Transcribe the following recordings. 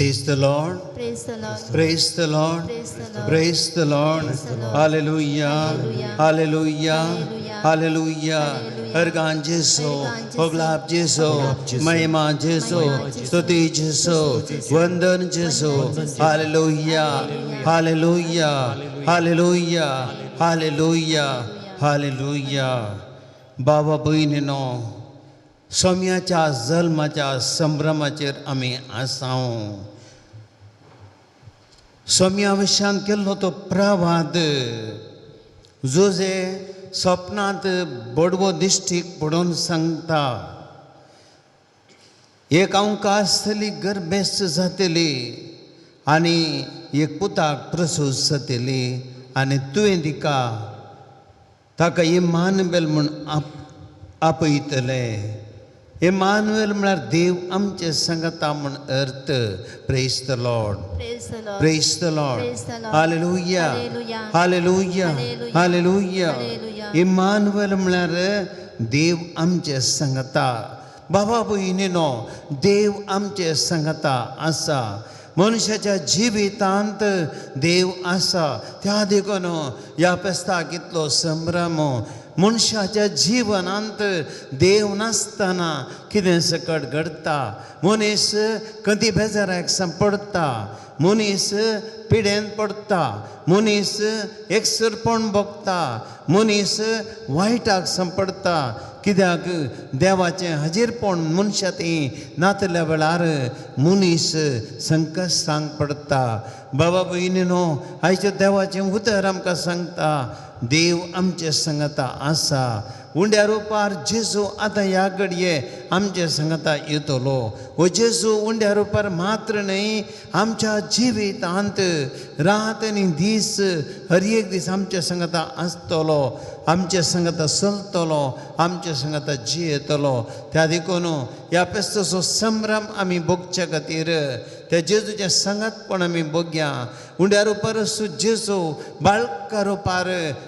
Praise the Lord. Praise the Lord. Praise the Lord. Praise the Lord. Praise the Lord. Praise the Lord. Hallelujah. Hallelujah. Hallelujah. Hallelujah. Hallelujah. Hallelujah. हरगान जेसो, हरगान जेसो, होगलाप जेसो, होगलाप जेसो, महिमा जेसो, महिमा जेसो, स्तुति जेसो, स्तुति जेसो, वंदन जेसो. वंदन जेसो. Hallelujah. Hallelujah. Hallelujah. Hallelujah. Hallelujah. Hallelujah. बाबा भयणीनो, सोम्याच्या जल्माच्या संभ्रमाचेर आमी आसाव. सोम्या विशयान केल्लो तो प्रवाद Jose सपनांत बडवो दिश्टीक पडोवन सांगता, एक आमकां आसतली गर्भेस्त जातली आनी एक पुताक प्रसूत जातली आनी तुवें तिका ताका इमानुएल म्हूण आपयतले. इमानुएल म्हळ्यार देव आमचे सांगता म्हूण अर्थ. Praise the Lord. Praise the Lord. Praise the Lord. Praise the Lord. Hallelujah. Hallelujah. Hallelujah. Hallelujah. Hallelujah. Hallelujah. Emmanuel म्हळ्यार देव आमचे सांगता. बाबा भयणीनो, देव आमचे सांगता आसा. मनशाच्या जिवितांत देव आसा. त्या देखून ह्या फेस्ताक इतलो संभ्रम. मनशाच्या जिवनांत देव नासतना कितें सकट घडटा. मनीस कदी बेजाराक सांपडटा, मनीस पिडेन पडटा, मनीस एकसुरपण भोगता, मनीस वायटाक सांपडटा. कित्याक देवाचें हाजीरपण मनशा ती नातल्या वेळार मनीस संकश्टांक पडटा. बाबा भयणीनो, आयच्या देवाचें उतर आमकां सांगता देव आमचे सांगता आसा. उंड्या रुपार जेजू आतां ह्या घडये आमचे सांगता येतलो. हो जेजू उंड्या रुपार मात्र न्हय, आमच्या जिवितांत रात आनी दीस हर एक दीस आमच्या सांगता आसतलो, आमच्या सांगता चलतलो, आमच्या सांगता जियेतलो. त्या देखून ह्या फेस्ताचो संभ्रम आमी भोगच्या खातीर त्या जेजूचें सांगातपण आमी भोगया. उंड्या रुपार जेजू बाळका रुपार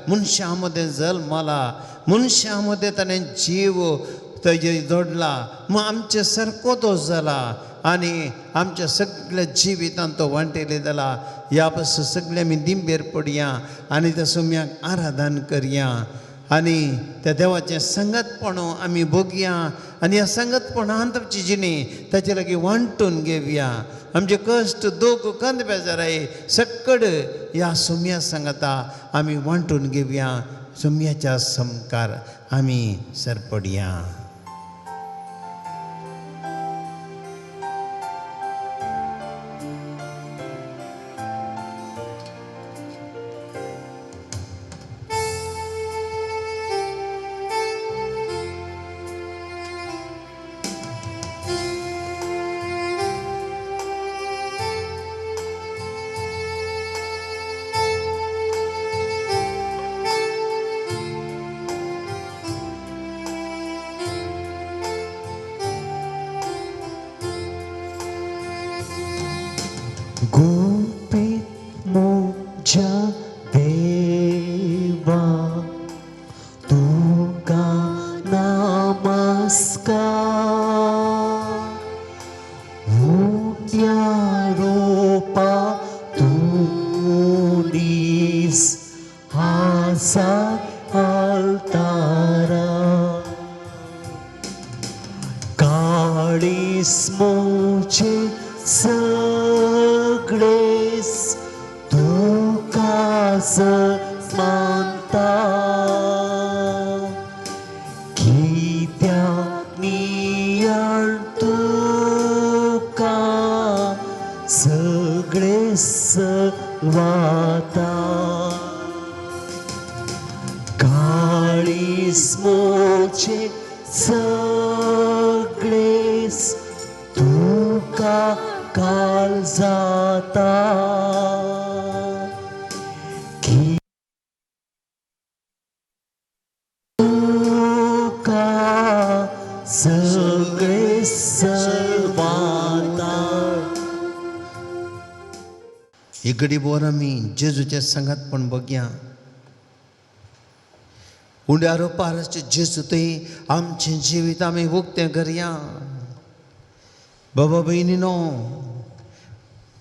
मनशां मदें जल्मला, मनशां मदें ताणें जीव तेजे जोडला, मग आमचे सारको तो जाला आनी आमच्या सगळ्या जिवितांत तो वांटेले जाला. ह्या पासून सगळे आमी दिंबेर पडया आनी त्या सोम्याक आराधन करया आनी त्या देवाचें संगतपण आमी भोगया आनी ह्या संगतपणांत आमची जिणी ताचे लागीं वांटून घेवया. आमचे कश्ट दुख कंद बेजाराय सक्कड ह्या सोम्या सांगता आमी वांटून घेवया. सोम्याच्या समकार आमी सरपडया. गुपीत म्हज्या देवा तुका नमस्कार, उंड्या रोपा तूं दीस आसा आल्तारा, काळीस म्हजें सगळेस तुका मानता, कित्याक नियाळ तुका सगळेस वाता, काळीस म्हजें सगळेस तुका काल जाता, तुका सगळे सर्वाता. इकडी बोर आमी जेजूच्या सांगातपण बघया. उंड्या रुपार जेजू थंय आमचें जिवीत आमी उक्तें करया. बाबा भयणीनो,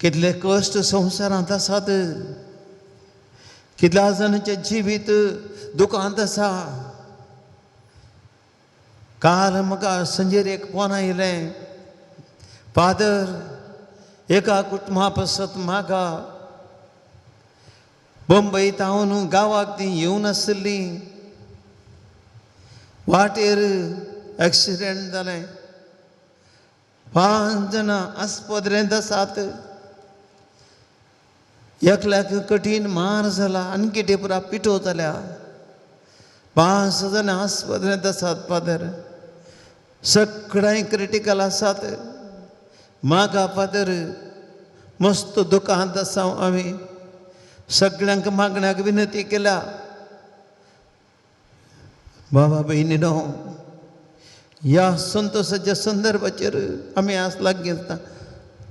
कितले कश्ट संवसारांत आसात, कितल्या जाणांचें जिवीत दुकांत आसा. काल म्हाका संजेर एक फोन आयलें, फादर एका कुटुंबा पासत म्हाका बंबई तावन गांवाक ती येवन आसली, वाटेर एक्सिडेंट जालें, 5 जाणां आस्पत्रेंत आसात, एकल्याक कठीण मार जाला आनी कितें पुरा पिठो जाल्या, 5 जाणां आस्पत्रेंत आसात फादर, सगळ्यांक क्रिटिकल आसात. म्हाका फादर मस्त दुकांत आसा, आमी सगळ्यांक मागण्याक विनंती केल्या. बाबा भयणीनो, ह्या संतोषाच्या संदर्भाचेर आमी आज लागीं आसता.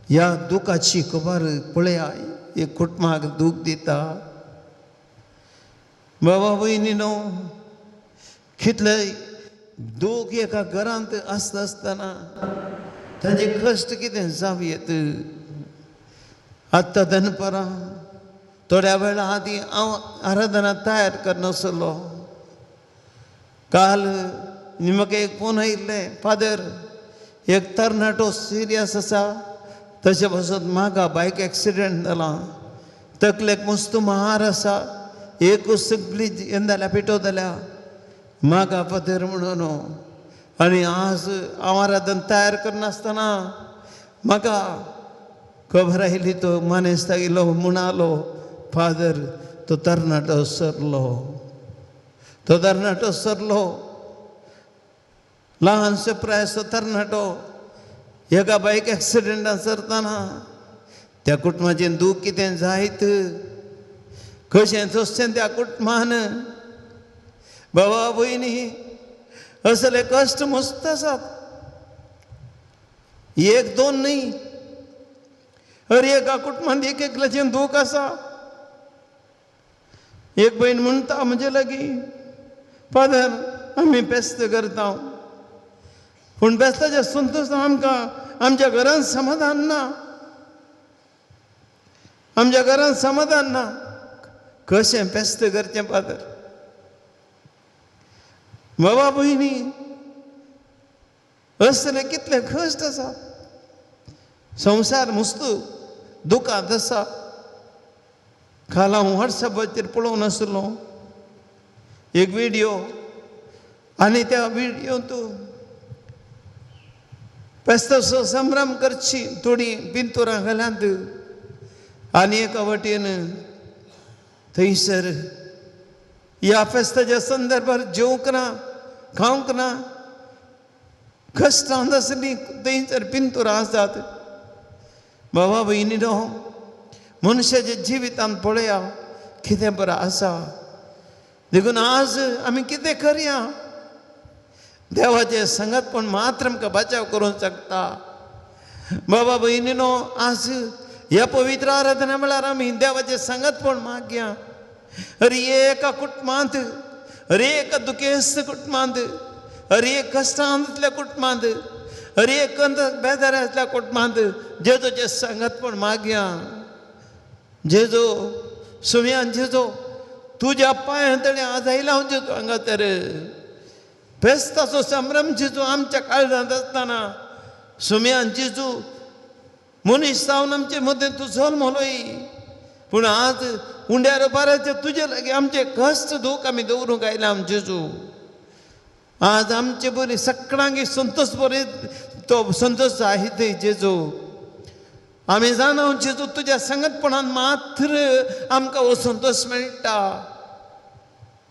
ह्या दुखाची खबर पळया, एक कुटुंबाक दूख दिता. बाबा भयणीनो, कितले दूख एका घरांत आसता आसतना ताजे कश्ट कितें जावं येत. आत्तां दनपरां थोड्या वेळा आदीं हांव आराधना तयार करनासलो. काल म्हाका एक फोन आयिल्लें, फादर एक तरणाटो सिरियस आसा, तशें पासत म्हाका बायक एक्सिडेंट जाला, तकलेक मस्त मार आसा, एकूच सगळी हें जाल्या पिठो जाल्या, म्हाका फादर म्हणून. आनी आज हांव आराधन तयार करनासतना म्हाका खबर आयली, तो मानेस्ताक येयलो म्हणालो, फादर तो तरणाटो सरलो, तो तरणाटो सरलो. ल्हानसो प्रायसो तरणाटो एका बायक एक्सिडेंटान सरतना त्या कुटुंबाचें दूख कितें जायत, कशें सोंसचें त्या कुटुंबान. बाबा भयणी, असले कश्ट मस्त आसात, 1 2 न्हय, हर एका कुटुंबांत एक एकल्याचें दूख आसा. एक भयण म्हणटा म्हजे लागीं, फादर आमी पेस्त करता, पूण बेस्ताच्या संतोश आमकां आमच्या घरांत समाधान ना, आमच्या घरांत समाधान ना. कशें पेस्त करचें फादर? बाबा भयणी, असले कितले कश्ट आसा, संवसार मुस्तू दुखांत आसा. काल हांव वॉट्सॅपाचेर पळोवन आसलो एक व्हिडियो, आनी त्या व्हिडियोंत पेस्ताचो संभ्रम करची थोडीं पिंतुरां घाल्यांत, आनी एका वटेन थंयसर ह्या फेस्ताच्या संदर्भार जेवंक ना, खावंक ना, कश्टांत आसलीं थंयसर पिंतुरां आसात. बाबा भयणीनो, मनशाच्या जिवितांत पळया कितें बरें आसा. देखून आज आमी कितें करया, देवाचें संगतपण मात्र आमकां बचाव करूंक शकता. बाबा भयणीनो, आज ह्या पवित्र आराधना म्हळ्यार आमी देवाचें संगतपण मागया. हर एका कुटुंबांत, हर एका दुखेस्त कुटुंबांत, हर एक कश्टांतल्या कुटुंबांत, हर एक बेजारांतल्या कुटुंबांत जेजूचें संगतपण मागया. जेजू सुम्यान, जेजू तुज्या पांयां तणी आज आयला हांव जेजू हांगा तर फेस्ताचो संभ्रम जेजू आमच्या काळजांत आसतना सुम्यान जेजू मनीस जावन आमचे मदें तूं जल्मलोय, पूण आज उंड्यार बाराचे तुजे लागीं आमचे कश्ट दूख आमी दवरूंक आयला आम जेजू. आज आमचे बरी सगळ्यांक संतोष बरी तो संतोष जाय थंय जेजू. आमी जाणा जेजू तुज्या संगतपणान मात्र आमकां हो संतोष मेळटा,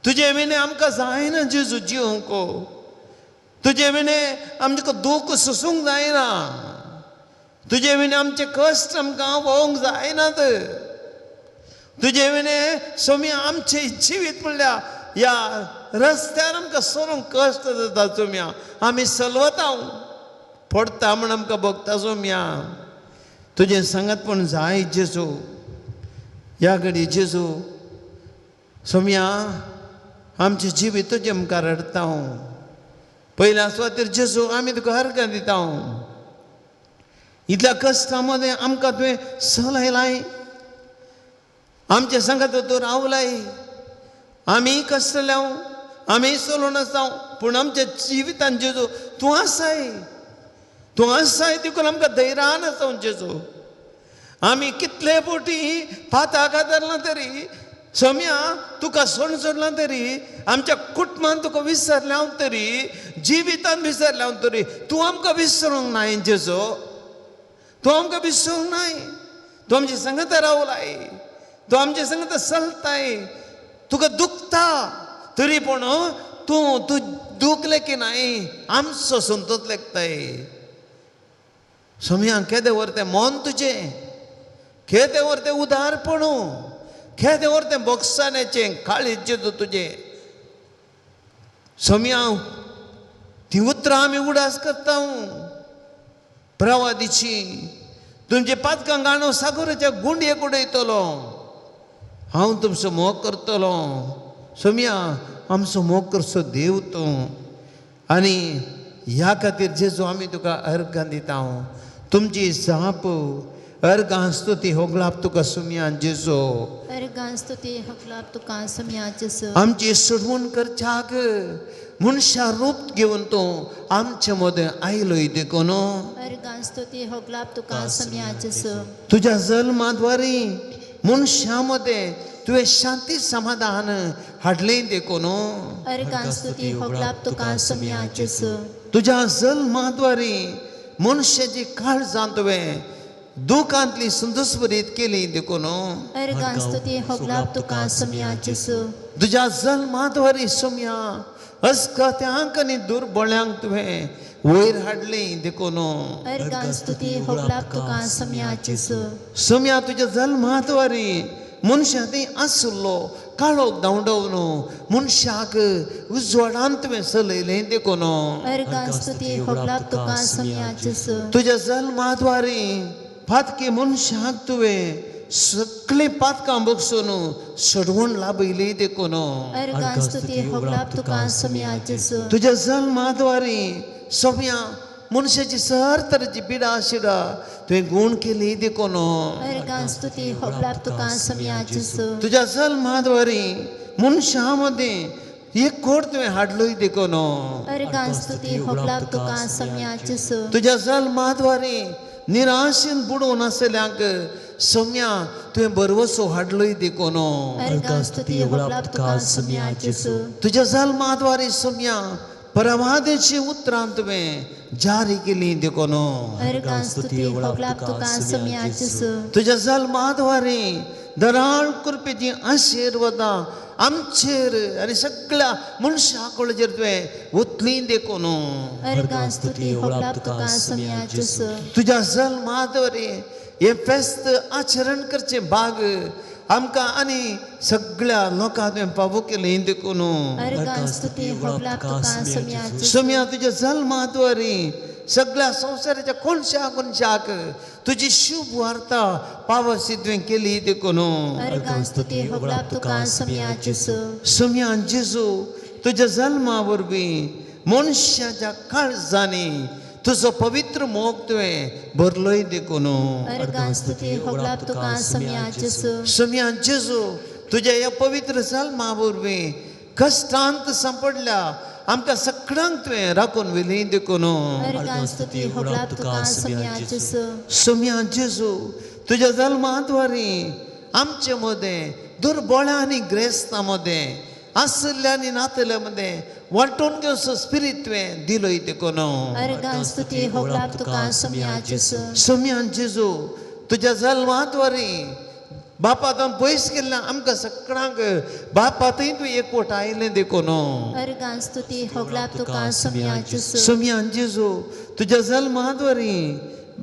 तुजे विणे आमकां जायना जेजू जिवंक, तुजे विणे आमकां दूख सोसूंक जायना, तुजे विणे आमचे कश्ट आमकां व्होवंक जायनात, तुजे विणे सोमी आमचें जिवीत म्हणल्यार ह्या रस्त्यार आमकां सरूंक कश्ट जाता सोम्या, आमी सलवता पडटा म्हण आमकां भोगता सोम्या. तुजें सांगतपण जाय जेजू, ह्या घडी जेजू सोम्या आमचें जिवीत तुजें मुखार हाडटा. पयल्या सुवातेर जेजू आमी तुका अर्घां दिता. इतल्या कश्टां मदें आमकां तुवें सलयलाय, आमच्या सांगात तूं रावलाय. आमी कश्टल्याव, आमी चलोवन आसाव, पूण आमच्या जिवितान जेजू तूं आसाय, तूं आसाय देखून आमकां धैर्यान आसा जेजू. आमी कितले बोटी पाताक आदारलां तरी सम्या तुका सोण सोडलां तरी, आमच्या कुटुंबान तुका विसरलें हांव तरी, जिवितान विसरलें हांव तरी, तूं आमकां विसरूंक नाय जेजू, तूं आमकां विसरूंक नाय. तूं आमच्या संगता रावलाय, तूं आमच्या संगता चलताय. तुका दुखता तरी पूण तूं तूं दुखलें की नाय आमचो संतोष लेखताय. सम्या केदें व्हर तें मन तुजें, केदें व्हर तें उदारपण, केदें व्हर तें बोगसाण्याचें काळीज जेजू तुजें. सम्या ती उतरां आमी उडास करता प्रवादीची, तुमचे पातकां गाणो सागोराच्या गुंडयेक उडयतलो, हांव तुमचो मोग करतलो. सोम्या आमचो मोग करचो देव तूं. आनी ह्या खातीर जेजू आमी तुका अर्घां दिता. तुमची जाप अर्घां स्तुती होगलाप तुका सोम्या जेजू. अर्घां स्तुती होगलाप तुका सोम्या जेजू. आमची सोडवण करच्याक मनशा रूप घेवन तूं आमचे मदें आयलोय देखून अर्घां स्तुती होगलाप तुका सोम्या जेजू. तुज्या जल्माद्वारी मनशां मदें तुवें शांती समाधान हाडलें देखून अर्घां स्तुती होगलाप तुका सोम्या जेजू. तुज्या जल्माद्वारी मनशाची काळजां तुवें दुखांतली संतोषभरीत केली देखून अर्घां स्तुती होगलाप तुका सोम्या जेजू. तुज्या जल्माद्वारी सोम्या अस्कत्यांक आनी दुर्बळ्यांक तुवें वयर हाडली देखून अर्घां स्तुती होगलाप तुका सोम्या जेजू. सोम्या तुज्या जल्माद्वारी मनशां थंय आसलो काळोख धांवडोवन मनशाक उजवाडान तुवें चलयलें देखून अर्घां स्तुती होगलाप तुका सोम्या जेजू. तुज्या जल्माद्वारी पातकी मनशाक तुवें सगळीं पातकां बगसून सोडवण लाभयली देखून अर्घां स्तुती होगलाप तुका सोम्या जेजू. तुज्या जल्माद्वारी सोम्या मनशाची सर तरेची पिडा शिडा तुवें गूण केली देखून अर्घां स्तुती होगलाप तुका सोम्या जेजू. तुज्या जल्माद्वारी मनशां मदें एक कोट तुवें हाडलोय देखून अर्घां स्तुती होगलाप तुका सोम्या जेजू. तुज्या जल्माद्वारी निराशेन बुडोवन आसल्यांक सोम्या तुवें बरवसो हाडलोय देखून अर्घां स्तुती होगलाप तुका सोम्या जेजू. तुज्या जल्माद्वारी सोम्या परवादेची उतरां तुवें जारी केली देखून अर्घां स्तुती होगलाप तुका सोम्या जेजू. तुज्या जल्माद्वारी दराळ कृपेची आशिर्वादां आमचेर आनी सगळ्या मनशा कळचेर तुवें ओतली देखून अर्घां स्तुती होगलाप तुका सोम्या जेजू. तुज्या जल्माद्वारी हें फेस्त आचरण करचें भाग आमकां आनी सगळ्या लोकांक तुवें पावो केलें देखून अर्घां स्तुती होगलाप तुका सोम्या जेजू. सोम्या तुज्या जल्माद्वारी सगळ्या संवसाराच्या कोनशा कोनशाक तुजी शुभ वार्ता पावसी तुवें केली देखून अर्घां स्तुती होगलाप तुका सोम्या जेजू. सोम्या जेजू तुज्या जल्मा वरवीं मनशाच्या काळजांनी तुजो पवित्र मोग तुवें भरलोय देखून अर्घां स्तुती होगलाप तुका सोम्या जेजू. सोम्या जेजू तुज्या ह्या पवित्र जल्मा वरवीं कश्टांत सांपडल्या आमकां सगळ्यांक तुवें राखून व्हेली देखून अर्घां स्तुती होगलाप तुका सोम्या जेजू. सोम्या जेजू तुज्या जल्माद्वारी आमचे मदें दुर्बळ्या आनी ग्रेस्तां मदें आसल्या आनी नातल्या मदें वांटून घेवचो स्पिरीत तुवें दिलोय देखून अर्घां स्तुती होगलाप तुका सोम्या जेजू. सोम्या जेजू तुज्या जल्माद्वारी बापा तो पयस केल्ल्या आमकां सगळ्यांक बापा थंय तूं एकवट आयलें देखून अर्घां स्तुती होगलाप तुका सोम्या जेजू. सोम्या जेजू तुज्या जल्माद्वारी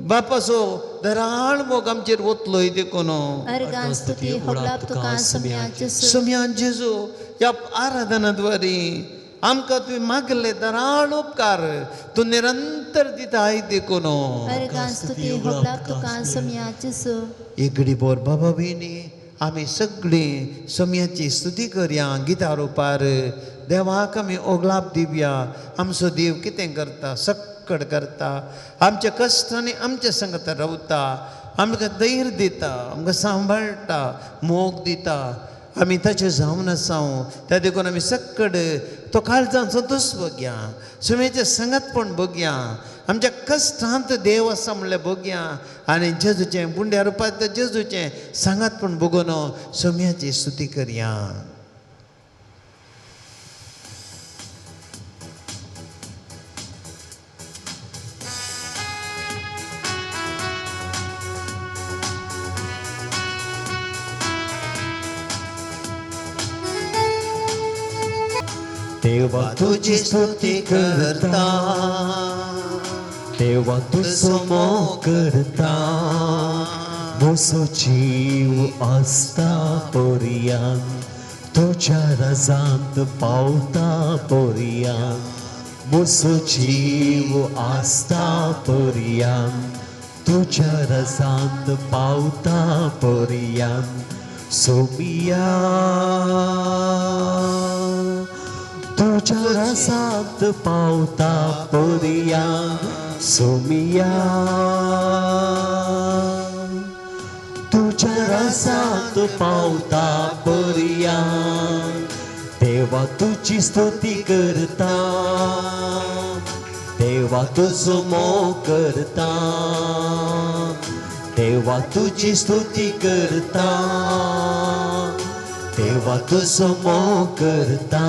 बापाचो दराळ मोग आमचेर वतलोय देखून अर्घां स्तुती होगलाप तुका सोम्या जेजू. सोम्या जेजू ह्या आराधनाद्वारी आमकां तुवें मागले दराळ उपकार तूं निरंतर दिताय देखून अर्घां स्तुती होगलाप तुका सोम्या जेजू. एक बोर बाबा भयणी आमी सगळीं सोम्याची स्तुती करया गितां रुपार देवाक आमी ओगलाप दिवया. आमचो देव कितें करता, सगळें सक्कड करता, आमच्या कश्टांनी आमच्या संगत रावता, आमकां धैर्य दिता, आमकां सांबाळटा, मोग दिता. आमी ताचे जावन आसा, त्या देखून आमी सक्कड तो काळजान संतोश बघया, सुमेचें संगतपण बघया, आमच्या कश्टांत देव आसा म्हणल्यार बघया आनी जेजूचें बुंड्या रुपांत जेजूचें सांगातपण बघून सोम्याची स्तुती करया. देवा तुजी स्तुती करता, देवा तुजो मोग करता, म्हजो जीव आसता पर्यान तुज्या रजांत पावता पर्यान, म्हजो जीव आसता पर्यान तुज्या रजांत पावता पर्यान. सोमिया तुज्या रजांत पावता पर्यान, सोमिया तुज्या रजांत पावता पर्यान. देवा तुजी स्तुती करता, देवा तुजो मोग करता, देवा तुजी स्तुती करता, देवा तुजो मोग करता.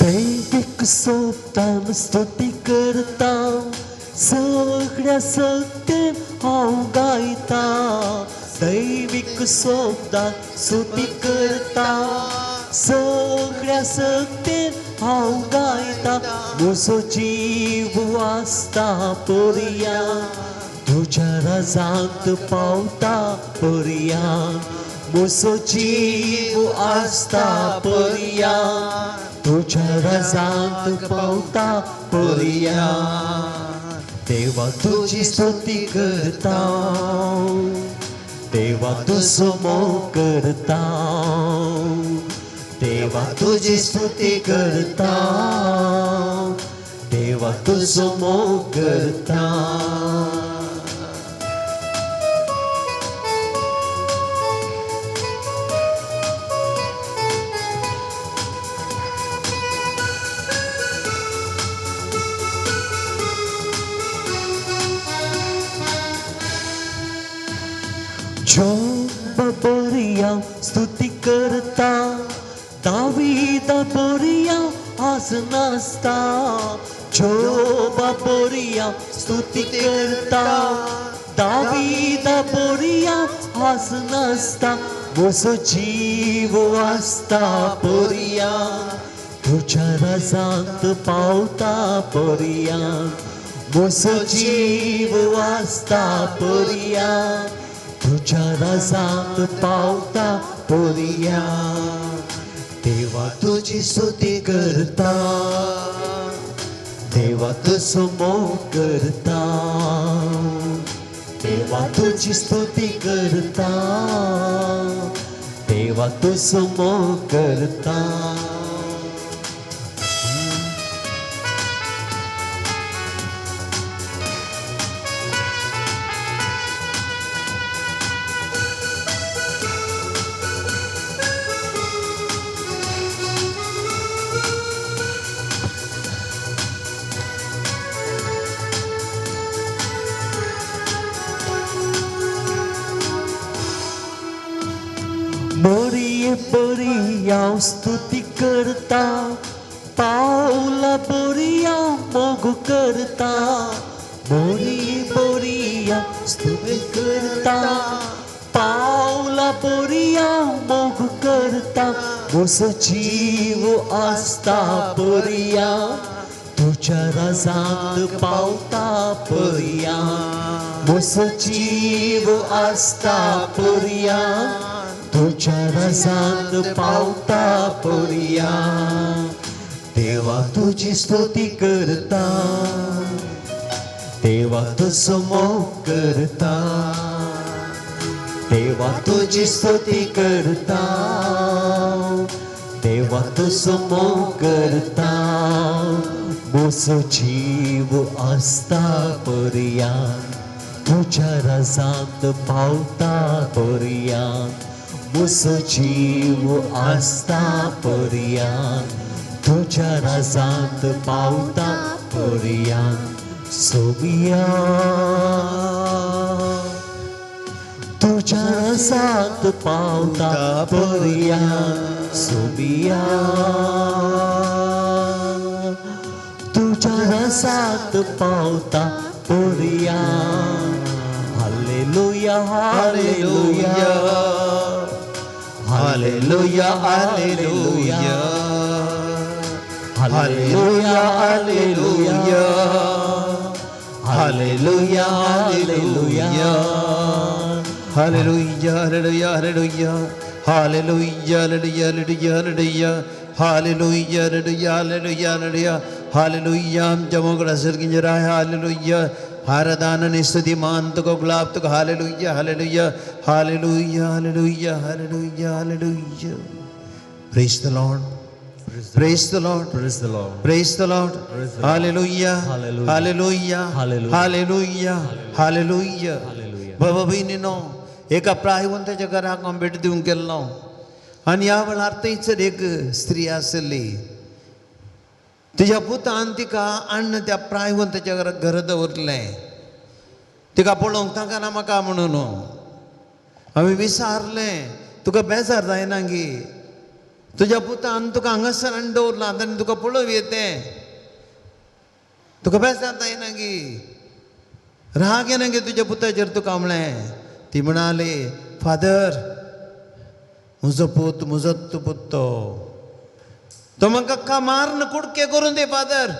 दैवीक सोबतान स्तुती करता, सगळ्या सत्तेन हांव गायता. दैवीक सोबतान स्तुती करता, सगळ्या सत्तेन हांव गायता. म्हजो जीव आसता पर्यान तुज्या रजांत पावता पर्यान, म्हजो जीव आसता पर्यान तुज्या रजांत पावता पर्यान. देवा तुजी स्तुती करता, देवा तुजो मोग करता, देवा तुजी स्तुती करता, देवा तुजो मोग करता. जोबा बोरिया स्तुती करता, दावीदा बोरिया आज नाचता. जोबा बोरिया स्तुती करता, दावीदा बोरिया आज नाचता. म्हजो जीव आसता पर्यान तुज्या रजांत पावता पर्यान, म्हजो जीव आसता पर्यान तुज्या रजांत पावता पर्यान. देवा तुजी स्तुती करता, देवा तुजो मोग करता, देवा तुजी स्तुती करता, देवा तुजो मोग करता. मोरये बोरिया स्तुती करता, पावला बोरिया मोग करता. मोरये बोरिया स्तुती करता, पावला बोरिया मोग करता. म्हजो जीव आसता पर्यान तुज्या रजांत पावता पर्यान, म्हजो जीव आसता पर्यान तुज्या रजांत पावता पर्यान. देवा तुजी स्तुती करता, देवा तुजो मोग करता, देवा तुजी स्तुती करता, देवा तुजो मोग करता. म्हजो जीव आसता पर्यांत तुज्या रजांत पावता पर्यांत, म्हजो जीव आसता पर्यांत तुज्या रजांत पावता पर्यांत. सोबिया तुज्या रजांत पावता पर्यांत, सोबिया तुज्या रजांत पावता पर्यांत. Hallelujah hallelujah hallelujah hallelujah hallelujah hallelujah hallelujah hallelujah hallelujah hallelujah hallelujah hallelujah hallelujah hallelujah hallelujah hallelujah hallelujah hallelujah hallelujah. आमच्या मोगळा सर्गिंजराय हालेलुया. हारदान आणि स्तुती मान तुका गुलाब तुका. Hallelujah hallelujah hallelujah hallelujah hallelujah hallelujah. Praise the Lord, praise the Lord, Praise the Lord. Praise the Lord. Praise the Lord. Hallelujah Hallelujah. Hallelujah Hallelujah. Hallelujah hallelujah. Hallelujah. बाबा भयणीनो, एका प्रायवंताच्या घराक हांव भेट दिवंक गेल्लो आनी ह्या वेळार थंयसर एक स्त्री आसली. तिच्या पुतान तिका हाडून त्या प्रायवंताच्या घरा घर दवरलें. तिका पळोवंक तांकां ना म्हाका म्हणून हांवें विचारलें, तुका बेजार जायना गी? तुज्या पुतान तुका हांगासर हाडून दवरलां आनी तुका पळोवं येतें, तुका बेजार जायना गी? राग येना गे तुज्या पुताचेर तुका? म्हणलें. ती म्हणाली, फादर, म्हजो पूत म्हजोच पूत तो, तो म्हाका का मारून कुडके करून दी फादर,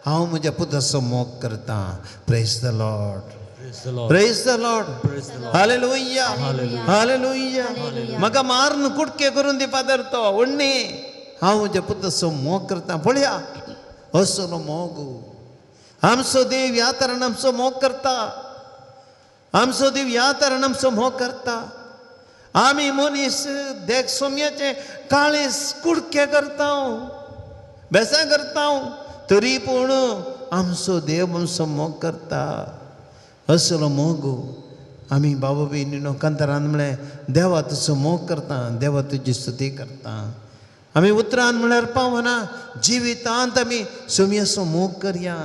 हांव म्हज्या पुताचो मोग करतां. Praise the Lord, Praise the Lord. Praise the Lord. Praise the Lord. Hallelujah Hallelujah. Hallelujah. Hallelujah. म्हाका मारून कुडके करून दी फादर तो उण्णी, हांव म्हज्या पुताचो मोग करतां. पळया असलो मोग आमचो देव ह्या तरान आमचो मोग करता. आमचो देव ह्या तरान आमचो मोग करता. आमी मनीस देख सोम्याचे काळेस कुडके करता, बेसां करता, तरी पूण आमचो देव आमचो मोग करता. असलो मोग आमी बाबा भयणीनो कांतारान म्हळें, देवा तुजो मोग करता, देवा तुजी स्तुती करता. आमी उतरान म्हळ्यार पावना, जिवितांत आमी सोम्याचो मोग करया.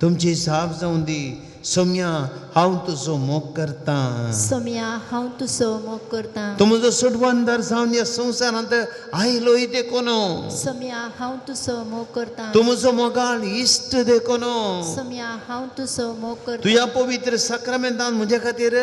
तुमची साप जावं दी सोम्या, हांव तुजो मोग करता. सोम्या हांव तुजो मोग करता. तूं म्हजो सोडवणदार जावन ह्या संवसारांत आयलोय देखून. सोम्या हांव तुजो मोग करता. तूं म्हजो मोगाळ इश्ट देखून. सोम्या हांव तुजो मोग करता. तुज्या पवित्र साक्रामेंतान म्हज्या खातीर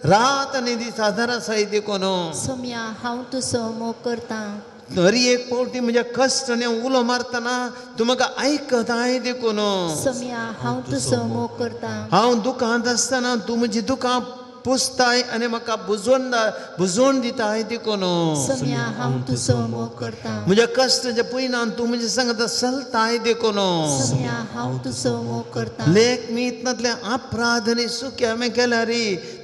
रात आनी दीस आदार आसाय देखून. सोम्या हांव तुजो मोग करता. हरी एक फावटी म्हज्या कश्ट आनी उलो मारतना तूं म्हाका आयकताय देखून. सोम्या हांव तुजो मोग करता. हांव दुखांत आसतना तूं म्हजी दुखां पुसताय आनी म्हाका बुजोवन दिताय देखून. सोम्या हांव तुजो मोग करता. म्हज्या कश्टाच्या पयनान तूं म्हज्या सांगता चलताय देखून. सोम्या हांव तुजो मोग करता. लेख मीतनातले अपराध आनी सुखी हांवें केल्यार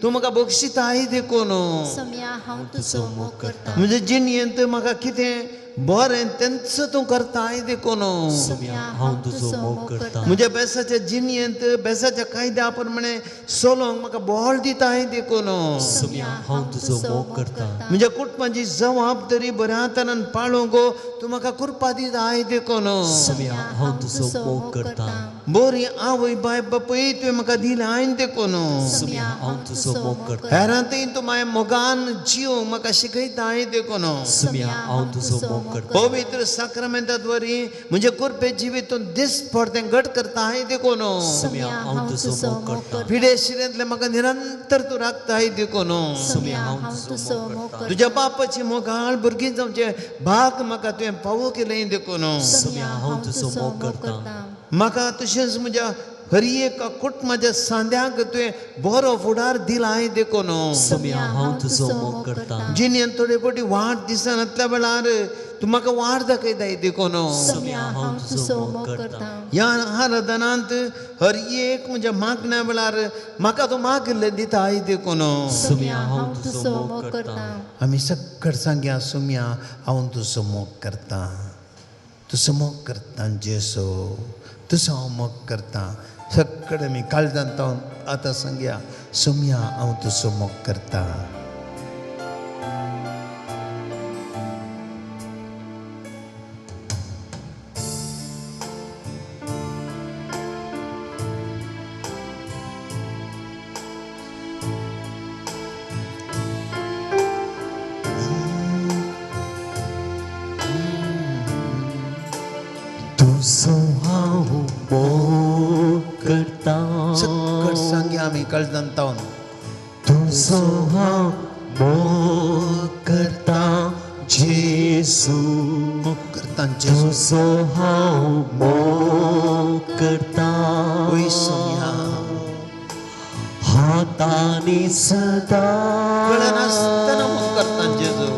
तूं म्हाका बक्षिताय देखून. सोम्या हांव तुजो मोग करता. म्हज्या जिणेंत म्हाका कितें बरें तेंच तूं करताय देखून. सोम्या हांव तुजो मोग करता. म्हज्या बेसाच्या जिणेंत बेसाच्या कायद्या प्रमाणे चलोवंक म्हाका बळ दिताय देखून. सोम्या हांव तुजो मोग करता. म्हज्या कुटुंबाची जबाबदारी बऱ्या तरान पाळूंक तूं म्हाका कृपा दिताय देखून. सोम्या हांव तुजो मोग करता. बरी आवय बाय बापूय तुवें म्हाका दिलाय देखून. सोम्या हांव तुजो मोग करता. हेरांतय तूं म्हाज्या मोगान जिवंक म्हाका शिकयताय देखून. सोम्या हांव तुजो मोग करता. पवित्र साक्रामेंताद्वारी म्हजे कृपे जिवीत तूं दिसपडतें घट करताय देखून. सोम्या हांव तुजो मोग करता. पिडेशिरेंतलें म्हाका निरंतर तूं राखताय देखून. सोम्या हांव तुजो मोग करता. तुज्या बापाची मोगाळ भुरगीं जावचें भाग म्हाका तुवें पावो केलें देखून. सोम्या हांव तुजो मोग करता. म्हाका तशेंच म्हज्या हरी एका कुटुंबाच्या सांद्याक तुवें बरो फुडार दिलाय देखून. सोम्या हांव तुजो मोग करता. जिणेंत थोडे फावटी वाट दिसनातल्या वेळार तूं म्हाका वाट दाखयताय देखून. सोम्या हांव तुजो मोग करता. ह्या आराधनांत हर एक म्हज्या मागण्या वेळार म्हाका तूं मागिल्लें दिताय देखून. सोम्या हांव तुजो मोग करता. आमी सक्कड सांग्या सोम्या हांव तुजो मोग करता, तुजो मोग करता जेसो, तुजो हांव मोग करता. सक्कड आमी काळजांत हांव आतां सांग्या सोम्या हांव तुजो मोग करता. तुजो हांव मोग करता. सक्कड सांग्या आमी काळजांत हांव तुजो हांव मोग करता जेसू, मोग करता जेसू. तुजो हांव मोग करता. वय सोम्या हातांनी सदा कळनासतना मोग करता जेजू.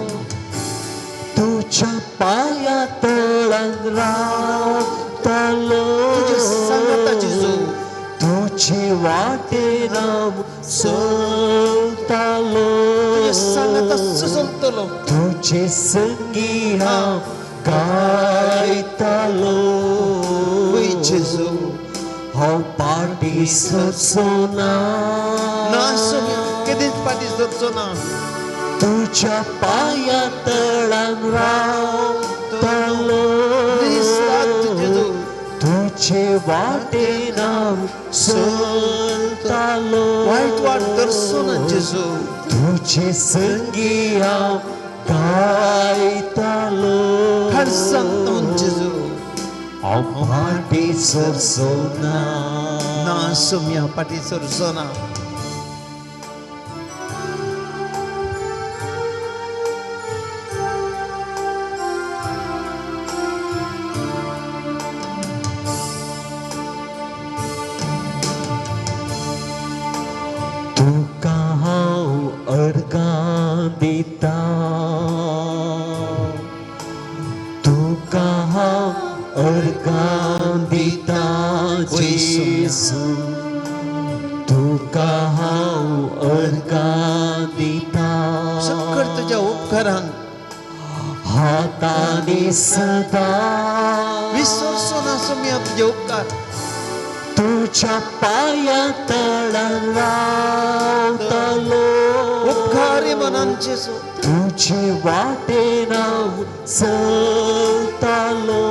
तुज्या पांया तळांत रावतालो, तुज्या सांगाता जेजू. तुजे वाटेन हांव चलतालो, तुज्या सांगाता चलतलो. तुजे संगी हांव गायतालो. वय जेजू. हांव पाटी सरचो ना, ना सोम्या केदींच फाटीं सरचो ना. तुज्या पांया तळांत रावतालो, दीस रात जेजू. तुजे वाटेन हांव चलतालो, वायट वाट धरचो ना जेजू. तुजे संगी हांव गायतालो. खडसांत जेजू. हांव फाटीं सरचो ना, ना सोम्या फाटीं सरचो ना. तुका हांव अर्गां दिता, तुका हांव अर्गां दिता जेसू, तुका हांव अर्गां दिता. सक्कड तुज्या उपकारांक हातांनी सदा विसरचो ना सोम्या तुजे उपकार. तुज्या पांया तळांत रावतालो, उपकारी मनान जेजू. तुजे वाटेन हांव चलतालो,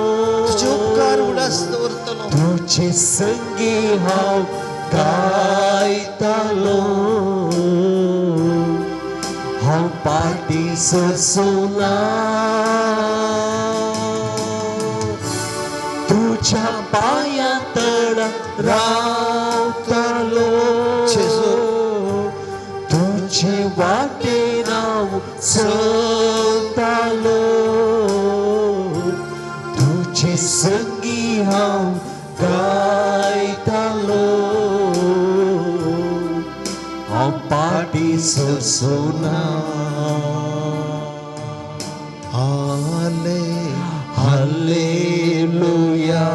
तुजे उपकार उडास दवरतलो. तुजे संगी हांव गायतालो. हांव फाटीं सरचो ना, तुज्या पांया तळांत रावतालो, जेजू. तुजे वाटेन हांव चलतालो, तुजे संगी हांव गायतालो. हांव फाटीं सरचो ना. हाले हालेलुया,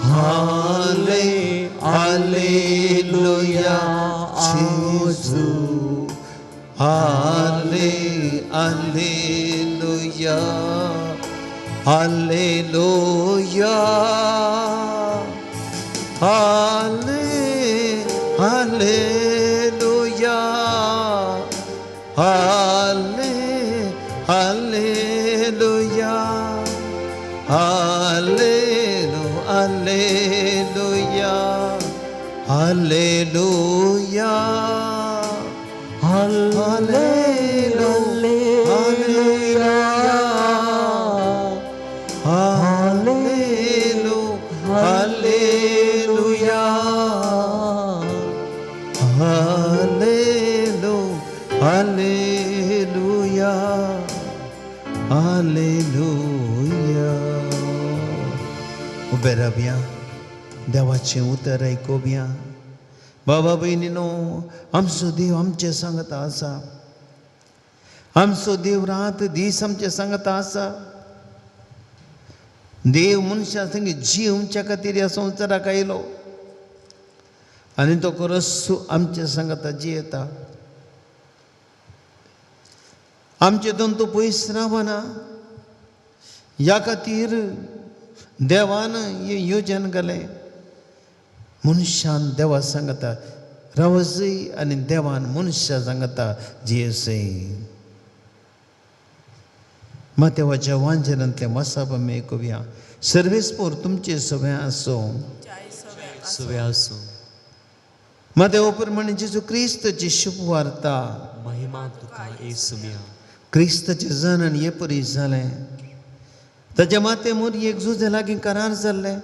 हाले हालेलुया जेजू. हाले हालेलुया, हालेलुया, हाले हालेलुया, हाले हालेलुया, हालेलु हालेलुया, हालेलुया, हालेलुया, हालेलु हालेलुया, हालेलु हालेलुया, हालेलुया. उबे रावया, देवाचें उतर आयकुया. बाबा भयणीनो, आमचो देव आमचें सांगता आसा. आमचो देव रात दीस आमचे सांगता आसा. देव मनशा संगी जिवच्या खातीर ह्या संवसाराक आयलो आनी तो करसू आमचे सांगता जियेता. आमचे दोन तो पयस रावना. ह्या खातीर देवान हें योजन घालें, मनशान देवा सांगता रावजय आनी देवान मनशा सांगता जियेसय. मातेवाच्या वांजनांतलें वासाप आमी आयकुया. सर्वेस्पोर तुमचे सगळें आसूं. सगळें आसूं. मातेवा प्रमाणे जेजू क्रिस्ताची शुभवार्ता. महिमा तुका येसुम्या. क्रिस्ताचें जनन हे परी जालें. ताच्या माते मोरयेक जुजे लागीं करार जाल्लें,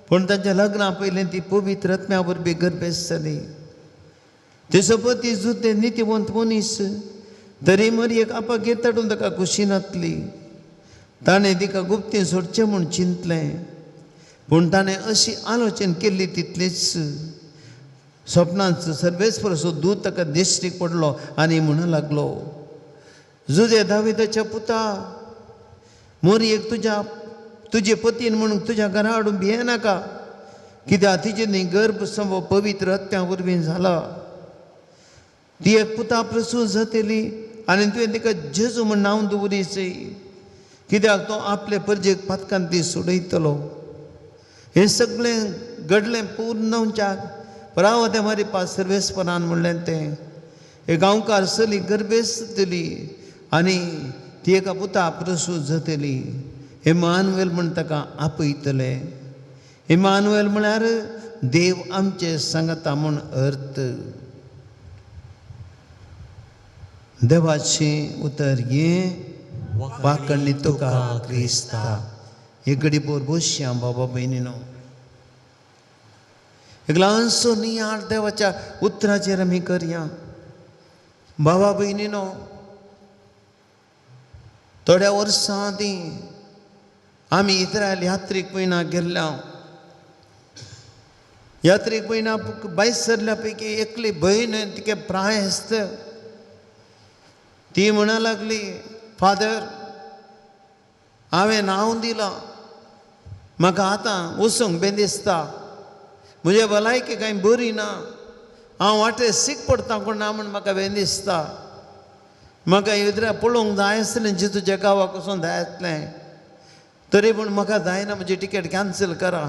पूण ताच्या लग्ना पयलें ती पवित्र आत्म्या वरवीं गर्भेस्त जाली. ते सोबत जुते नितीवंत मनीस तरी मरयेक आपाक घेताडून ताका खुशी नातली. ताणें तिका गुप्तीं सोडचें म्हूण चिंतलें, पूण ताणें अशी आलोचन केल्ली तितलीच सपनांत सर्वेस्पराचो दूत ताका दिश्टीक पडलो आनी म्हणूं लागलो, जुजे दाविदाच्या पुता, मोरयेक तुज्या तुजे पतीन म्हणून तुज्या घरा हाडून भियेनाका, कित्याक तिजे न्ही गर्भ संभव पवित्र आत्म्या वरवीं जाला. ती एक पुता प्रसूत जातली आनी तुवें तिका जेजू म्हूण नांव दवरीचय, कित्याक तो आपले परजेक पातकान ती सोडयतलो. हें सगळें घडलें पूर्ण जावच्याक पराव ते मारी पास सर्वेस्परान म्हणलें तें. एक गांवकार चली गर्भेस्त जातली आनी ती एका पुता प्रसूत जातली. इमानुएल म्हूण ताका आपयतले. इमानुएल म्हळ्यार देव आमचे सांगता म्हूण अर्थ. देवाचें उतर हें वाकणणी तुका क्रिस्ता. हे घडी बोर बसया बाबा भयणीनो. एक ल्हानसो नियाळ देवाच्या उतराचेर आमी करया. बाबा भयणीनो, थोड्या वर्सां आदीं आमी इस्रायल यात्रीक पयना गेल्ल्या. यात्रीक पयना भायर सरल्या पैकी एकली भयण तिका प्राय आसता. ती म्हणा लागली, फादर हांवें नांव दिलां, म्हाका आतां वचूंक बें दिसता, म्हजे भलायकी कांय बरी ना, हांव वाटे सीक पडटा कोण ना म्हूण म्हाका बें दिसता, म्हाका इद्रा पळोवंक जाय आसलें जेजूच्या गांवाक वचूंक जाय आसलें, तरी पूण म्हाका जायना, म्हजी टिकेट कॅन्सल करा.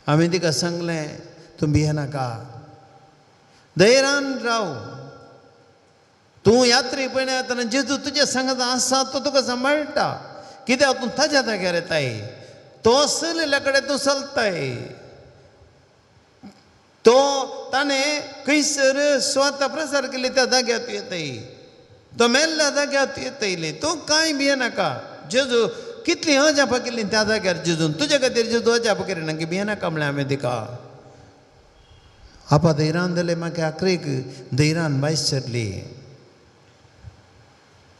हांवें तिका सांगलें, तूं भियेनाका, धैर्यान राव, तूं यात्रेक पयलीं येतना जेजू तुज्या सांगता आसा तो तुका सांबाळटा, कित्याक तूं ताज्या जाग्यार येताय, तो चलिल्ल्या कडेन तूं चलताय. तो ताणें खंयसर स्वता प्रसार केली त्या जाग्यार तूं येताय, तो मेल्ल्या जाग्यार तूं येतली, तूं कांय भियेनाका. जेजू कितली अजापां केली त्या जाग्यार जेजून तुज्या खातीर जेजू अजापां करिना की भियेनाका म्हणलें हांवें तिका. आपा धैरान जालें म्हाका आखरेक धैरान भायर सरली.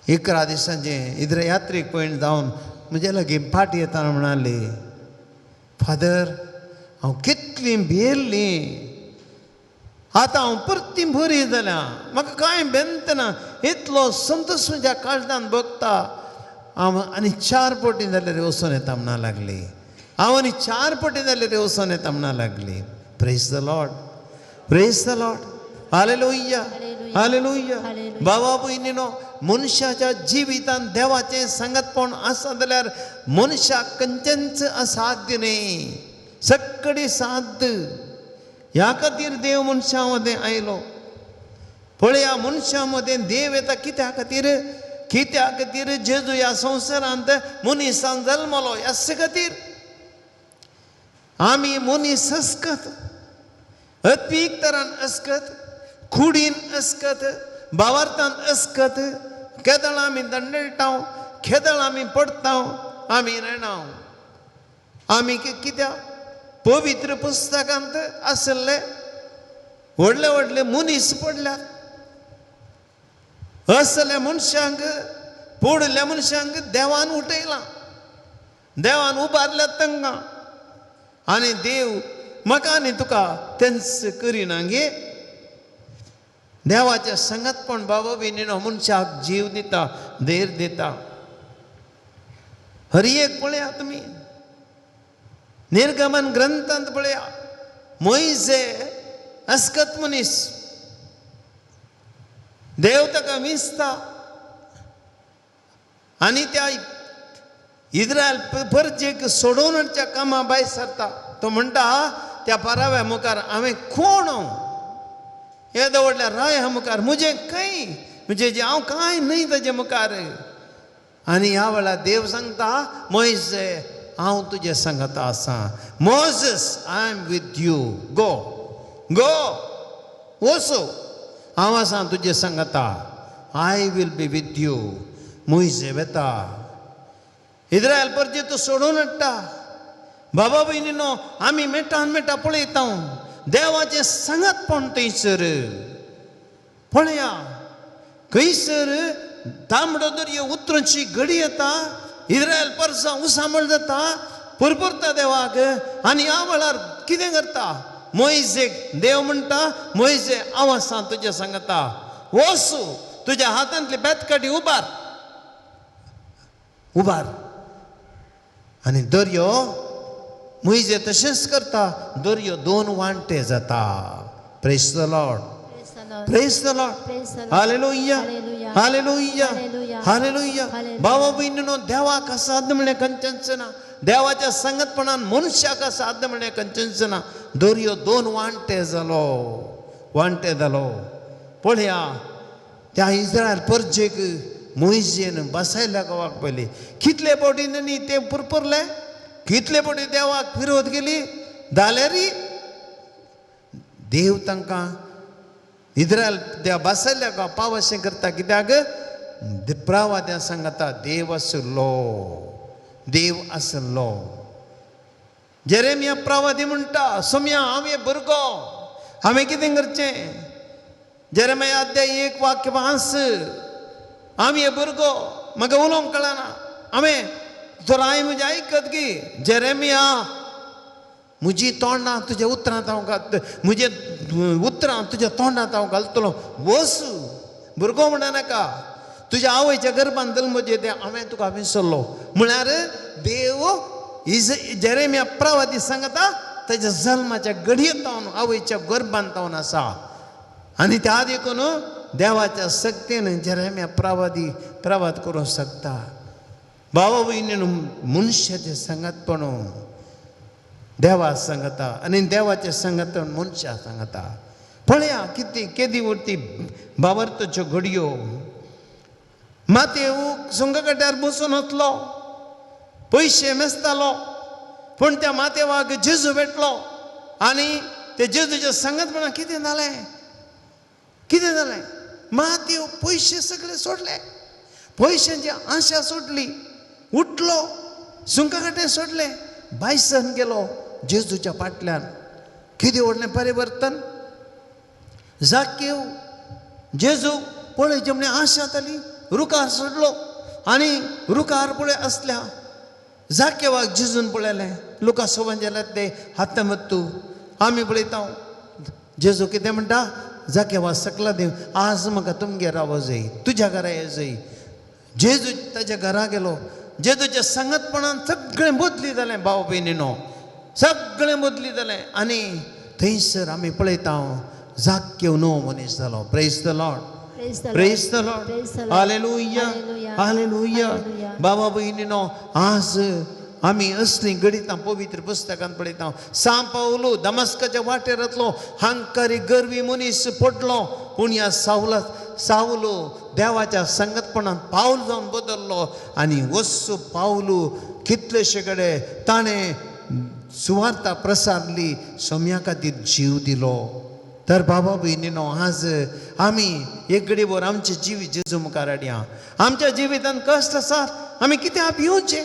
11 दिसांचें इद्रा यात्रेक पयण जावन म्हज्या लागीं फाटी येतना म्हणाली, फादर हांव कितली भियेल्ली, आतां हांव परती बरी जाल्या, म्हाका कांय बेंतना, इतलो संतोश म्हज्या काळजान भोगता. हांव आनी 4 पटी जाल्यार वचून येता म्हणा लागली. हांव आनी 4 पटी जाल्यार वचून येता म्हणा लागली. Praise the Lord, praise the Lord, hallelujah, hallelujah. बाबा भयणीनो, मनशाच्या जिवितांत देवाचें सांगतपण आसा जाल्यार मनशाक खंयचेंच असाध्य न्ही, सगळी साध्य. ह्या खातीर देव मनशां मदें आयलो. पळया मनशां मदें देव येता कित्या खातीर? कित्या खातीर जेजू ह्या संवसारांत मनीसान जल्मलो, ह्याच खातीर. आमी मनीस अस्कत, आत्मीक तरान अस्कत, कुडीन अस्कत, भावार्थान अस्कत. केदळ आमी दंडळटा, केदळ आमी पडटा, आमी रेणाव. आमी कित्याक पवित्र पुस्तकांत आशिल्ले व्हडले व्हडले मनीस पडल्यात. असल्या मनशांक, पडिल्ल्या मनशांक देवान उठयलां, देवान उबारल्यात तांकां. आनी देव म्हाका आनी तुका तेंच करिना गे. देवाचें संगतपण बाबा भयणीनो मनशाक जीव दिता, धैर्य दिता. हर एक पळया तुमी निर्गमन ग्रंथांत पळया, मोयजे अस्कत मनीस, देव ताका विंचता आनी त्या इस्रायल परजेक सोडोवन हाडच्या कामा भायर सरता. तो म्हणटा त्या पाराव्या मुखार हांवें कोण, येदो व्हडल्या राया मुखार म्हजें खंय, म्हजें जें हांव कांय न्हय ताजे मुखार. आनी ह्या वेळार देव सांगता, मोयजे हांव तुजें सांगता आसा. Moses I am with you, go go वचो, हांव आसा तुजें सांगता. I will be with you. मोयजे वेता, इस्रायल परजे तो सोडून हाडटा. बाबा भयणीनो आमी मेटान मेटा पळयता देवाचें सांगातपण थंयसर पळया. खंयसर तांबडो दर्यो उतरांची घडी येता, इस्रायल परसां उसामळ जाता, पुरपुरता देवाक. आनी ह्या वेळार कितें करता मोयजेक देव म्हणटा, मोयजे हांव आसा तुजें सांगता, वच तुज्या हातांतली बेतकाटी उबार उबार. आनी दर्यो मोयजे तशेंच करता, दर्यो दोन वांटे जाता. Praise the Lord, praise the Lord, hallelujah, hallelujah, hallelujah. बाबा भयणीनो देवाक असाध्य म्हणलें खंयचेंच ना, देवाच्या संगतपणान मनशाक असाध्य म्हणलें खंयचेंच ना. दर्यो दोन वांटे जालो, वांटे जालो. पळया त्या इस्रायल परजेक मोयजेन बसायल्या गांवाक पयली कितले फावटी न्ही ते पुरपुरले, कितले फावटी देवाक विरोध केली, जाल्यारय देव तांकां इस्रायल त्या बसयल्या गांव पावशें करता. कित्याक प्रावाद्या सांगता देव आसलो, देव आसलो. जेरेमिया प्रावादी म्हणटा, सोम्या हांव हे भुरगो, हांवें कितें करचें? जेरेमिया अध्याय 1 वाक्य 5, हांव हे भुरगो, म्हाका उलोवंक कळना, हांवें तर हांवें म्हजें आयकत गी. जेरेमिया म्हजी तोंडां तुज्या उतरांत हांव घात, म्हजे उतरां तुज्या तोंडांत हांव घालतलो. वस भुरगो म्हणा नाका, तुज्या आवयच्या गर्भान जल्मचे तें हांवें तुका विसरलो. म्हळ्यार देव is Jeremiah प्रवादी सांगता ताच्या जल्माच्या घडयेत जावन आवयच्या गर्भान जावन आसा. आनी त्या देखून देवाच्या शक्तीन जेरेमिया प्रवादी प्रवाद करूंक शकता. बाबा भयणीन मनशाचें सांगातपण देवा सांगता आनी देवाचें सांगात मनशा सांगता. पळया कितें केदी उरती बाबर्तच्यो घडयो. मातेव सुंगकट्यार बसून वतलो, पयशे मेजतालो, पूण त्या मातेवाक जेजू भेटलो आनी ते जेजूच्या सांगतपणा कितें जालें, कितें जालें? मातेव पयशे सगळे सोडले, पयशांची आशा सोडली, उठलो, सुंकाकटे सोडले, बायसन गेलो जेजूच्या फाटल्यान. कितें व्हडलें परिवर्तन. जाकेव जेजू पळय जेमणे आशा जाली, रुखार सोडलो आनी रुखार पळय आसल्या जाकेवाक जेजून पळयलें. लुका सोबन जाल्यार ते हातामत्तू आमी पळयता जेजू कितें म्हणटा, जाकेवा सकला देव आज म्हाका तुमगेर रावो जाय, तुज्या घरा येजय. जेजू ताच्या घरा गेलो, जेजूच्या सांगतपणान सगळें बदली जालें. भाव भयणीनो सगळें बदली जालें. आनी थंयसर आमी पळयता जाकेव णव मनीस जालो. Praise the Lord, praise the Lord, hallelujah, hallelujah. बाबा भयणीनो आज आमी असलीं घडितां पवित्र पुस्तकांत पळयता. सांव पावलो दमस्काच्या वाटेर वतलो, हांकारी गर्वी मनीस पडलो, पूण ह्या सावला सावलो देवाच्या संगतपणान पावल जावन बदल्लो. आनी वस्सो पावलो कितलेशे कडेन ताणें सुवार्ता प्रसारली, सोम्या खातीर जीव दिलो. तर बाबा भयणीनो आज आमी एक घडीभर आमचें जिवीत जेजू मुखार हाडया. आमच्या जिवितांत कश्ट आसात, आमी कित्याक भिवचें,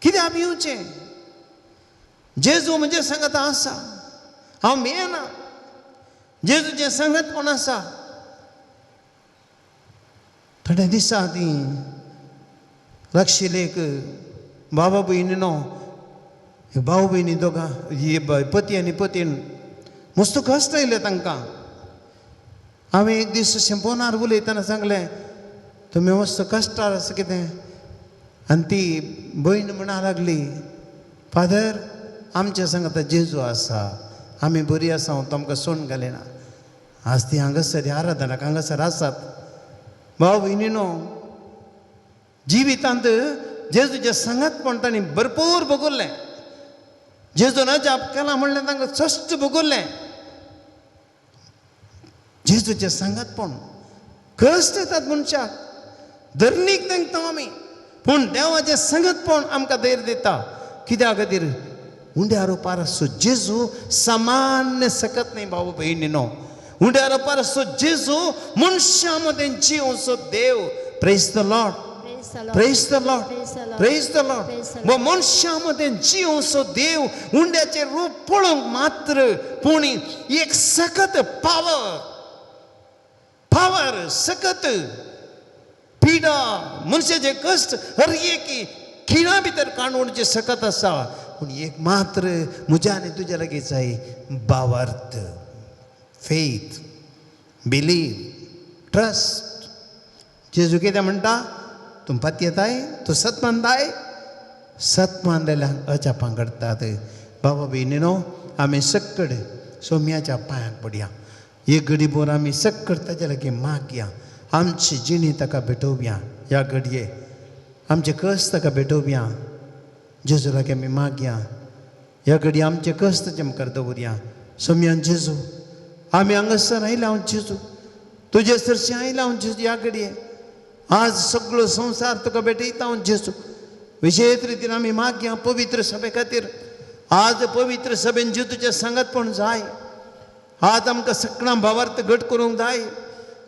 कित्याक भिवचें? जेजू म्हणजे सांगता आसा, हांव भियेना. जेजूचें सांगतपण आसा. थोड्या दिसां आदीं लक्षिलेक बाबा भयणीनो भाव भयणी दोगां पती आनी पतीन मस्त कश्ट आयले तांकां. हांवें एक दीस शेंपोनार उलयतना सांगलें, तुमी मस्त कश्टार आसा कितें. आनी ती भयण म्हणा लागली, फादर आमच्या सांगता जेजू आसा, आमी बरी आसा, हांव तुमकां सोण घालिना. आज ती हांगासर ह्या आराधनाक हांगासर आसात. भाव भयणीनो, जिवितांत जेजूचें सांगातपण तांणी भरपूर भोगुल्लें. जेजून अजाप केलां म्हणलें तांकां सश्ट भोगुल्लें. जेजूचें सांगातपण कश्ट येतात मनशाक, धरणीक तेंकता आमी, पूण देवाचें सांगातपण आमकां धैर्य दिता. कित्या खातीर? उंड्या रुपार आसचो जेजू सामान्य सकत न्हय भाव भयणीनो. उंड्या रुपार आसचो जेजू मनशां मदें जिवचो देव. Praise the Lord, praise the Lord, praise the Lord. व मनशां मदें जिवचो देव उंड्याचें रूप पळोवंक मात्र, पूण एक सकत पावर, पावर सकत पिडा, मनशाचे कश्ट हर एक खिणा भितर काडून सकत आसा. पूण एक मात्र म्हज्या आनी तुज्या लागीं जाय, भावार्थ, फेथ, बिलीव, ट्रस्ट. जेजू कितें म्हणटा? तूं पतयेताय, तूं सत मानताय, सत मानलेल्यांक अजापां घडटात. बाबा भयणीनो, आमी सक्कड सोम्याच्या पांयांक पडया. एक घडी भर आमी सक्कड ताच्या लागीं मागया, आमची जिणी ताका भेटोवया. ह्या घडये आमचे कश्ट ताका भेटोवया, जेजू लागीं आमी मागया. ह्या घडये आमचे कश्ट ताचे मुखार दवरया. सोम्यान जेजू, आमी हांगासर आयल्या हांव जेजू, तुजे सरशी आयल्या हांव जेजू. ह्या घडये आज सगळो संवसार तुका भेटयता हांव जेजू. विशेश रितीन आमी मागया पवित्र सभे खातीर. आज पवित्र सभेन जेजूचें सांगातपण जाय. आज आमकां सगळ्यां भावार्थ घट करूंक जाय.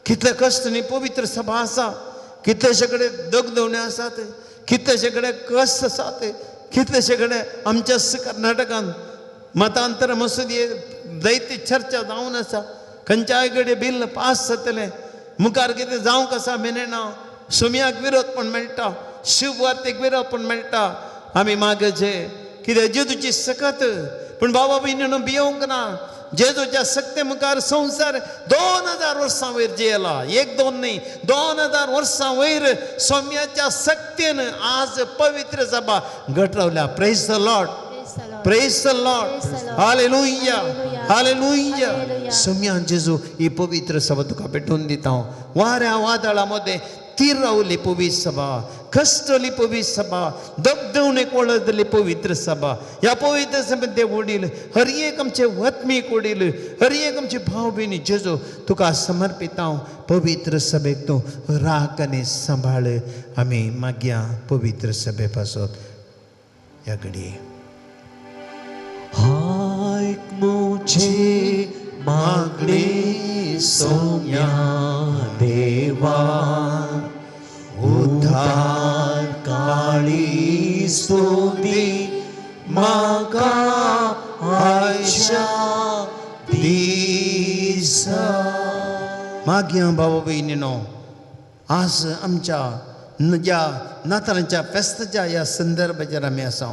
कितले कश्ट न्ही पवित्र सभा आसा, कितलेशे कडेन दगदवणे आसात, कितलेशे कडेन कश्ट आसात, कितलेशे कडेन आमच्याच कर्नाटकान मतांतर मसुदी जायती चर्चा जावन आसा. खंयच्याय कडेन बिल पास जातलें, मुखार कितें जावंक आसा मेनेना. सोम्याक विरोध पण मेळटा, शिववार्तेक विरोध पण मेळटा. आमी मागचे कितें जेजूची सकत, पूण बाबा भयणीनो भियोंक ना. जेजूच्या सक्ते मुखार संवसार 2000 वर्सां वयर जियेला, एक दोन न्हय, 2000 वर्सां वयर सोम्याच्या सक्तेन आज पवित्र सभा घट रावल्या. Praise the Lord, praise the Lord, hallelujah, hallelujah. सोम्यान जेजू ही पवित्र सभा तुका भेटून दिता हांव. वाऱ्या वादळा मदें तीर रावली पवित्र सभा, कश्टली पवित्र सभा, दगदवणेक वळदली पवित्र सभा. ह्या पवित्र सभेन ते वडील हर एक आमचे वतमीक वडील, हर एक आमचे भाव भयणी जेजू तुका समर्पिता हांव. पवित्र सभेक तूं राख आनी सांबाळ. आमी मागया पवित्र सभे पासत ह्या घडये. आयक मुझे मागणे सोम्या देवा, उद्धार काळी स्तुती म्हाका आयच्या दिसा. मागया भाव भयणीनो, आज आमच्या ह्या नातालांच्या फेस्ताच्या ह्या संदर्भाचेर आमी आसा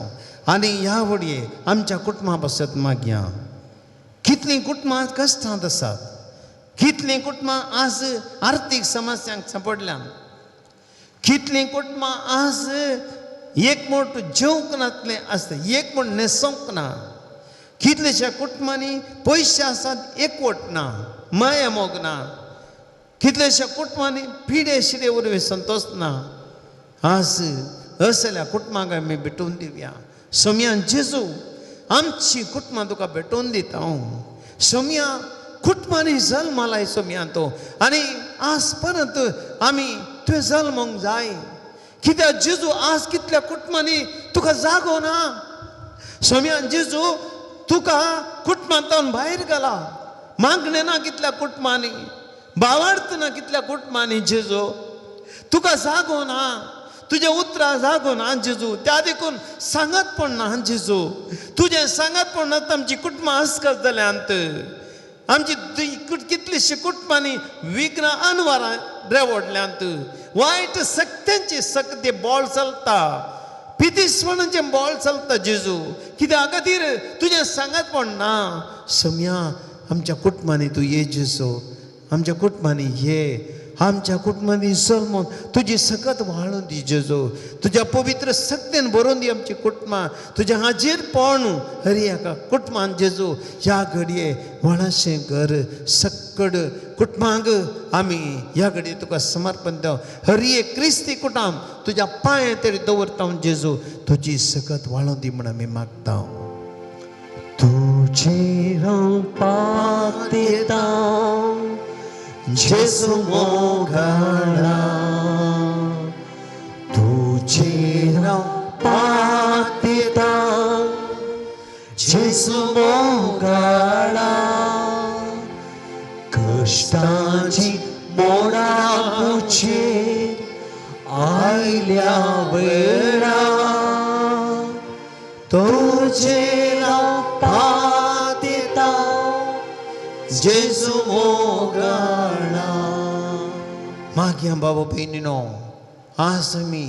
आनी ह्या वडये आमच्या कुटुंबा पासत मागया. कितलीं कुटुंबां कश्टांत आसात, कितलीं कुटुंबां आज आर्थीक समस्यांक सांपडल्यात, कितलीं कुटुंबां आज एक मोट जेवंक नातलें आसता, एक मोट न्हेसोंक ना, कितलेश्या कुटुंबांनी पयशे आसात एकवट ना, माया मोग ना, कितलेश्या कुटुंबांनी पिडे शिडे वरवीं संतोश ना. आज असल्या कुटुंबांक आमी भेटोवन दिवया. सोम्यान जेजू आमची कुटुंबां तुका भेटोवन दिता हांव. सोम्या कुटुंबांनी जल्मालाय सोम्या तो, आनी आज परत आमी तुवें जल्मोंक जाय. कित्याक जेजू आज कितल्या कुटुंबांनी तुका जागो ना. सोम्यान जेजू तुका कुटुंबांतल्यान भायर घाला. मागणें ना कितल्या कुटुंबांनी, भावार्थ ना कितल्या कुटुंबांनी. जेजू तुका जागो ना, तुजें उतरां जागो ना जेजू. त्या देखून सांगत पण ना जेजू, तुजें सांगत पण ना. आमची कुटुंबां आसकस जाल्यांत, आमची कितलीशी कुटुंबांनी विघ्नां अनवारां रेवडल्यांत. वायट सक्त्यांची सक्ती बॉल चलता, पितिस्वणाचें बॉल चलता जेजू. कित्या खातीर तुजें सांगत पण ना. सम्या आमच्या कुटुंबांनी तूं ये जेजू, आमच्या कुटुंबांनी ये, आमच्या कुटुंबांनी जल्मोन तुजी सकत वाळून दी जेजू, तुज्या पवित्र सक्तेन भरून दी आमची कुटुंबां, तुज्या हाजीर पण हरी एका कुटुंबान जेजू ह्या घडये व्हडाशें घर सक्कड कुटुंबांक आमी ह्या घडये तुका समर्पण दिव। हरी एक क्रिस्ती कुटुंब तुज्या पांय तरी दवरता जेजू, तुजी सकत वाळून दी म्हण आमी मागता। तुजेर हांव पातेता जेजू मोगाळा, तुजेर हांव पातेता जेजू मोगाळा, कश्टांची मोडां म्हजेर आयल्या वेळा, तुजेर हांव पातेता जेजू मोगाळा। मागीर बाबा भयणीनो, आज आमी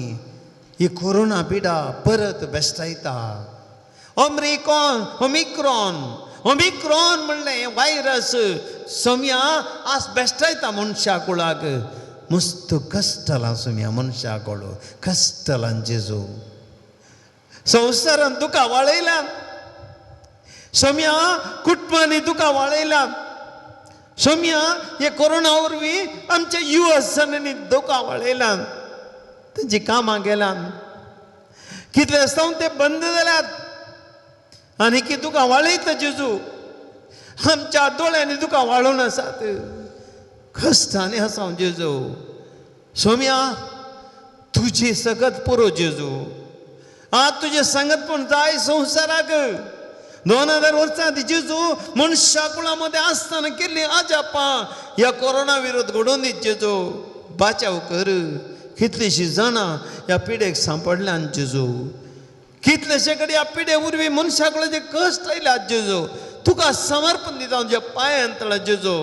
ही कोरोना पिडा परत बेश्टायता। ओमिक्रॉन ओमिक्रॉन ओमिक्रॉन म्हणलें व्हायरस सोम्या आज बेश्टायता मनशा कुळाक। मस्त कश्टलां सोम्या मनशा कोळ कश्टलां जेजू, संवसारान दुकां वाळयल्यान सोम्या, कुटुंबांनी दुकां वाळयल्यान सोम्या, हे कोरोना वरवीं आमच्या युवसांनी दुकां वाळयल्यान, तेंची कामां गेल्यान, कितले आसता ते बंद जाल्यात आनी की दुकां वाळयता जेजू, आमच्या दोळ्यांनी दुकां वाळून आसात, कश्टांनी आसा जेजू। सोम्या तुजी सकत पुरो जेजू, आज तुजें सांगत पूण जाय संवसाराक। 2000 वर्सां जेजू मनशा कुळा मदें आसतना केल्ली अजापां ह्या कोरोना विरोध घडोवन दीत जेजू, बाचाव कर। कितलींशीं जाणां ह्या पिडेक सांपडल्यान जेजू, कितलेशे कडेन ह्या पिडे वरवीं मनशा कुळाचे कश्ट आयल्यात जेजू, तुका समर्पण दिता तुज्या पांयान तळा जेजू,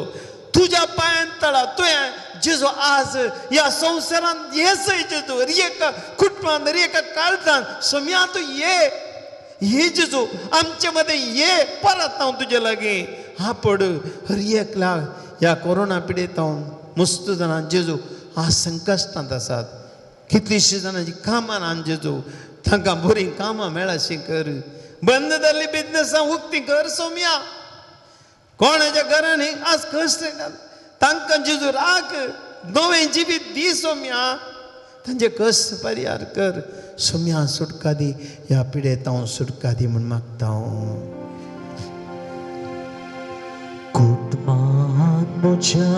तुज्या पांयान तळा तुवें जेजू आज ह्या संवसारांत ये सय जेजू, एका कुटुंबान एका काळजान सोम्या तूं ये, ये जेजू आमचे मदें ये, परत हांव तुजे लागीं आपड। हर एकल्या ह्या कोरोना पिडेत हांव मस्त जाणां जेजू आज संकश्टांत आसात, कितलींशीं जाणांची कामां ना जेजू, तांकां बरीं कामां मेळाशीं कर, बंद जाल्ली बिजनसां उक्ती कर सोम्या। कोणाच्या घरांनी आज कश्ट येतात तांकां जेजू राख, नवें जिवीत दी सोम्या, तांचे कश्ट परिहार कर सोम्या, सुटका दी ह्या पिडेत हांव सुटका दी म्हूण मागता हांव। कुटुंबान म्हज्या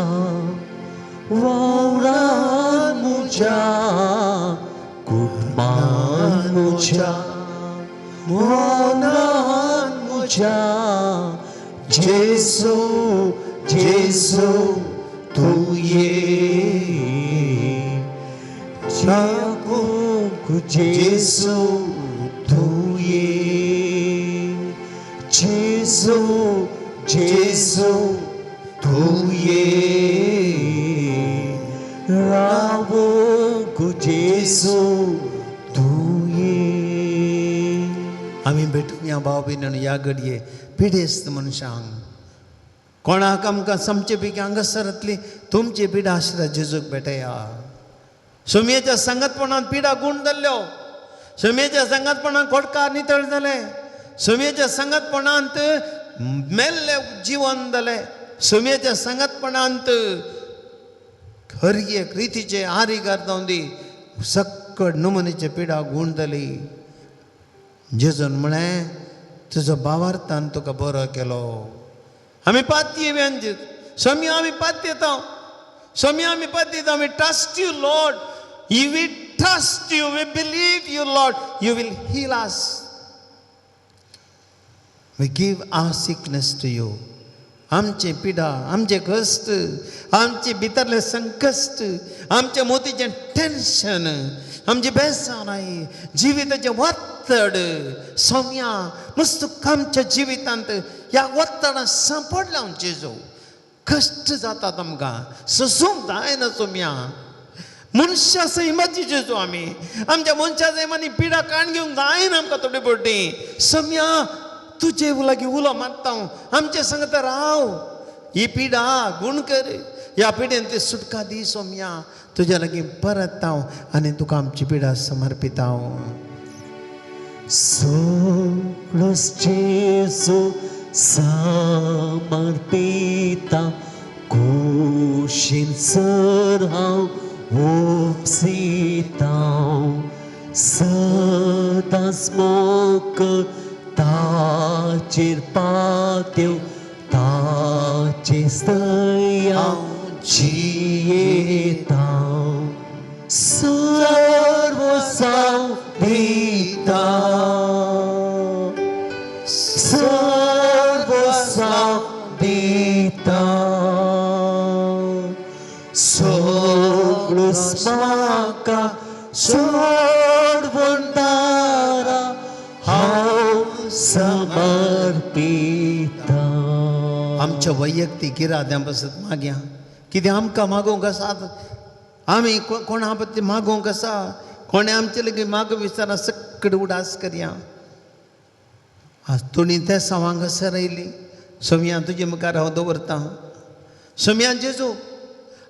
वावरान म्हज्या, कुटुंबान म्हज्या वावरान म्हज्या, जेजू जेजू तूं ये, जेजू तूं ये, जेजू जेजू तूं ये, रावूंक जेजू तूं ये। आमी भेटुया भाव भयणींनो ह्या घडये पिडेस्त मनशांक, कोणाक आमकां समचे पैकी हांगासरांतली तुमची पिडा आशिल्ल्या जेजूक भेटया। सोमयेच्या सांगातपणान पिडा गूण जाल्ल्यो, सोमयेच्या सांगातपणान खोटकार नितळ जाले, सोमयेच्या सांगातपणांत मेल्ले जिवन जाले, सोमयेच्या सांगातपणांत हर एक रितीचे आरिगार जावन दी, सक्कड नमुनेचे पिडा गूण जाली। जेजून म्हळें तुजो भावार्थान तुका बरो केलो। आमी पातयेन सोम्या, आमी पातयेता सोम्या, आमी पातयेता, आमी trust you Lord, we trust you, we believe you Lord, you will heal us, we give our sickness to you. आमचे पिडा, आमचे कश्ट, आमचे भितरले संकश्ट, आमच्या मोतीचें टेन्शन, आमची बेजाराय, जिविताचें वत्तड सोम्या मस्त आमच्या जिवितांत ह्या वत्तडां सांपडल्या जेजू, कश्ट जातात आमकां, सोसूंक जायना सोम्या। मनशा सैमाची जेजू आमी, आमच्या मनशा सैमांनी पिडा काण घेवंक जायना आमकां थोडी पडटी सोम्या, तुजे लागीं उलो मारता हांव, आमचे संगत राव, ही पिडा गूण कर, ह्या पिडेन ती सुटका दी सोमया. तुज्या लागीं परत हांव आनी तुका आमची पिडा समर्पिता. सगळोच जेजू समर्पिता, कुशीन सर हांव उपसिता, सदांच मोग ताचेर पात्यो, ताचे स्तया जियेता, सर्वसांव दिता, सर्वसांव दिता, सगळोच म्हाका सोडवून दारा हांव समर्पिता. आमच्या वैयक्तीक इराद्यां पासत मागया, कितें आमकां मागोवंक आसा, आमी कोणा पत्ती मागोवंक आसा, कोणें आमचे लागीं मागो विचारा सकड उडास करया. आज तुणी त्या सवांग हांगासर आयली सोमया तुजे मुखार हांव दवरतां. सोमया जेजू,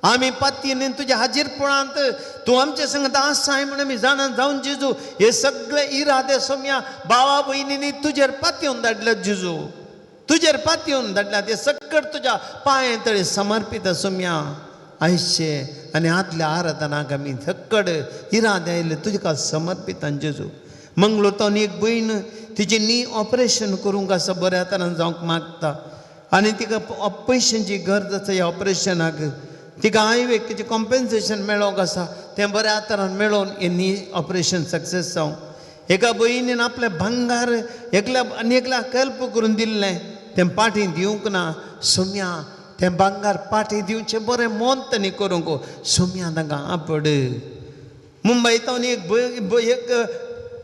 आमी पातयेन तुज्या हाजीरपणांत तूं आमचे संगत आसाय म्हण आमी जाणा जावन जेजू हे सगळे इरादे सोमया भावा भयणींनी तुजेर पातयेवन धाडल्यात जेजू, तुजेर पातयेवन धाडल्यात. हे सकट तुज्या पांये तळे समर्पित सोमया. आयचे आनी आदल्या आराधनाक आमी थक्कड इरादे आयले तुज्या समर्पित जेजू. मंगळूर तावन एक भयण तिची नी ऑपरेशन करूंक आसा, बऱ्या तरान जावंक मागता आनी तिका पयशांची गरज आसा. ह्या ऑपरेशनाक तिका हायवेक तिचें कॉम्पेन्सेशन मेळोंक आसा, तें बऱ्या तरान मेळोवन हें नी ऑपरेशन सक्सेस जावं. एका भयणीन आपलें भांगार एकल्या आनी एकल्याक हेल्प करून दिल्लें, तें पाटी दिवंक ना सोम्या. तें भांगार पाटी दिवचें बरें मोन तांणी करूंक सोम्या तांकां आपड. मुंबय तावन एक एक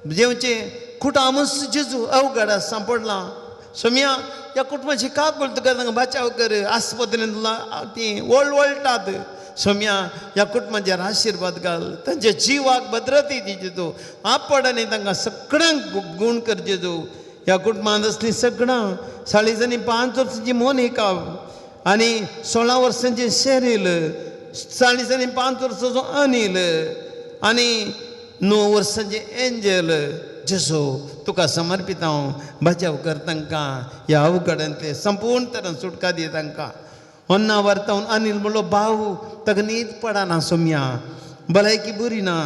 जेवचें कुटामूच जेजू अवघड सांपडलां सोम्या. ह्या कुटुंबाची काकुळ तुका तांकां बचाव कर. आस्पत्रेंत ती वळवळटात सोम्या. ह्या कुटुंबाचेर आशिर्वाद घाल, तांच्या जिवाक भद्रती दी जेजू. आपड आनी तांकां सगळ्यांक गूण कर जेजू. ह्या कुटुंबांत असलीं सगळां 40 आनी 5 वर्सांची मोनिका आनी 16 वर्सांची शेरील, 40 आनी 5 वर्सांचो अनील आनी 9 वर्सांचे एंजल जेजू तुका समर्पित हांव. बचाव कर तांकां ह्या अवघडांतले, संपूर्ण तरान सुटका दी तांकां. होन्ना वर्तावन अनील म्हणलो भाव ताका न्हीद पडना सोम्या, भलायकी बरी ना,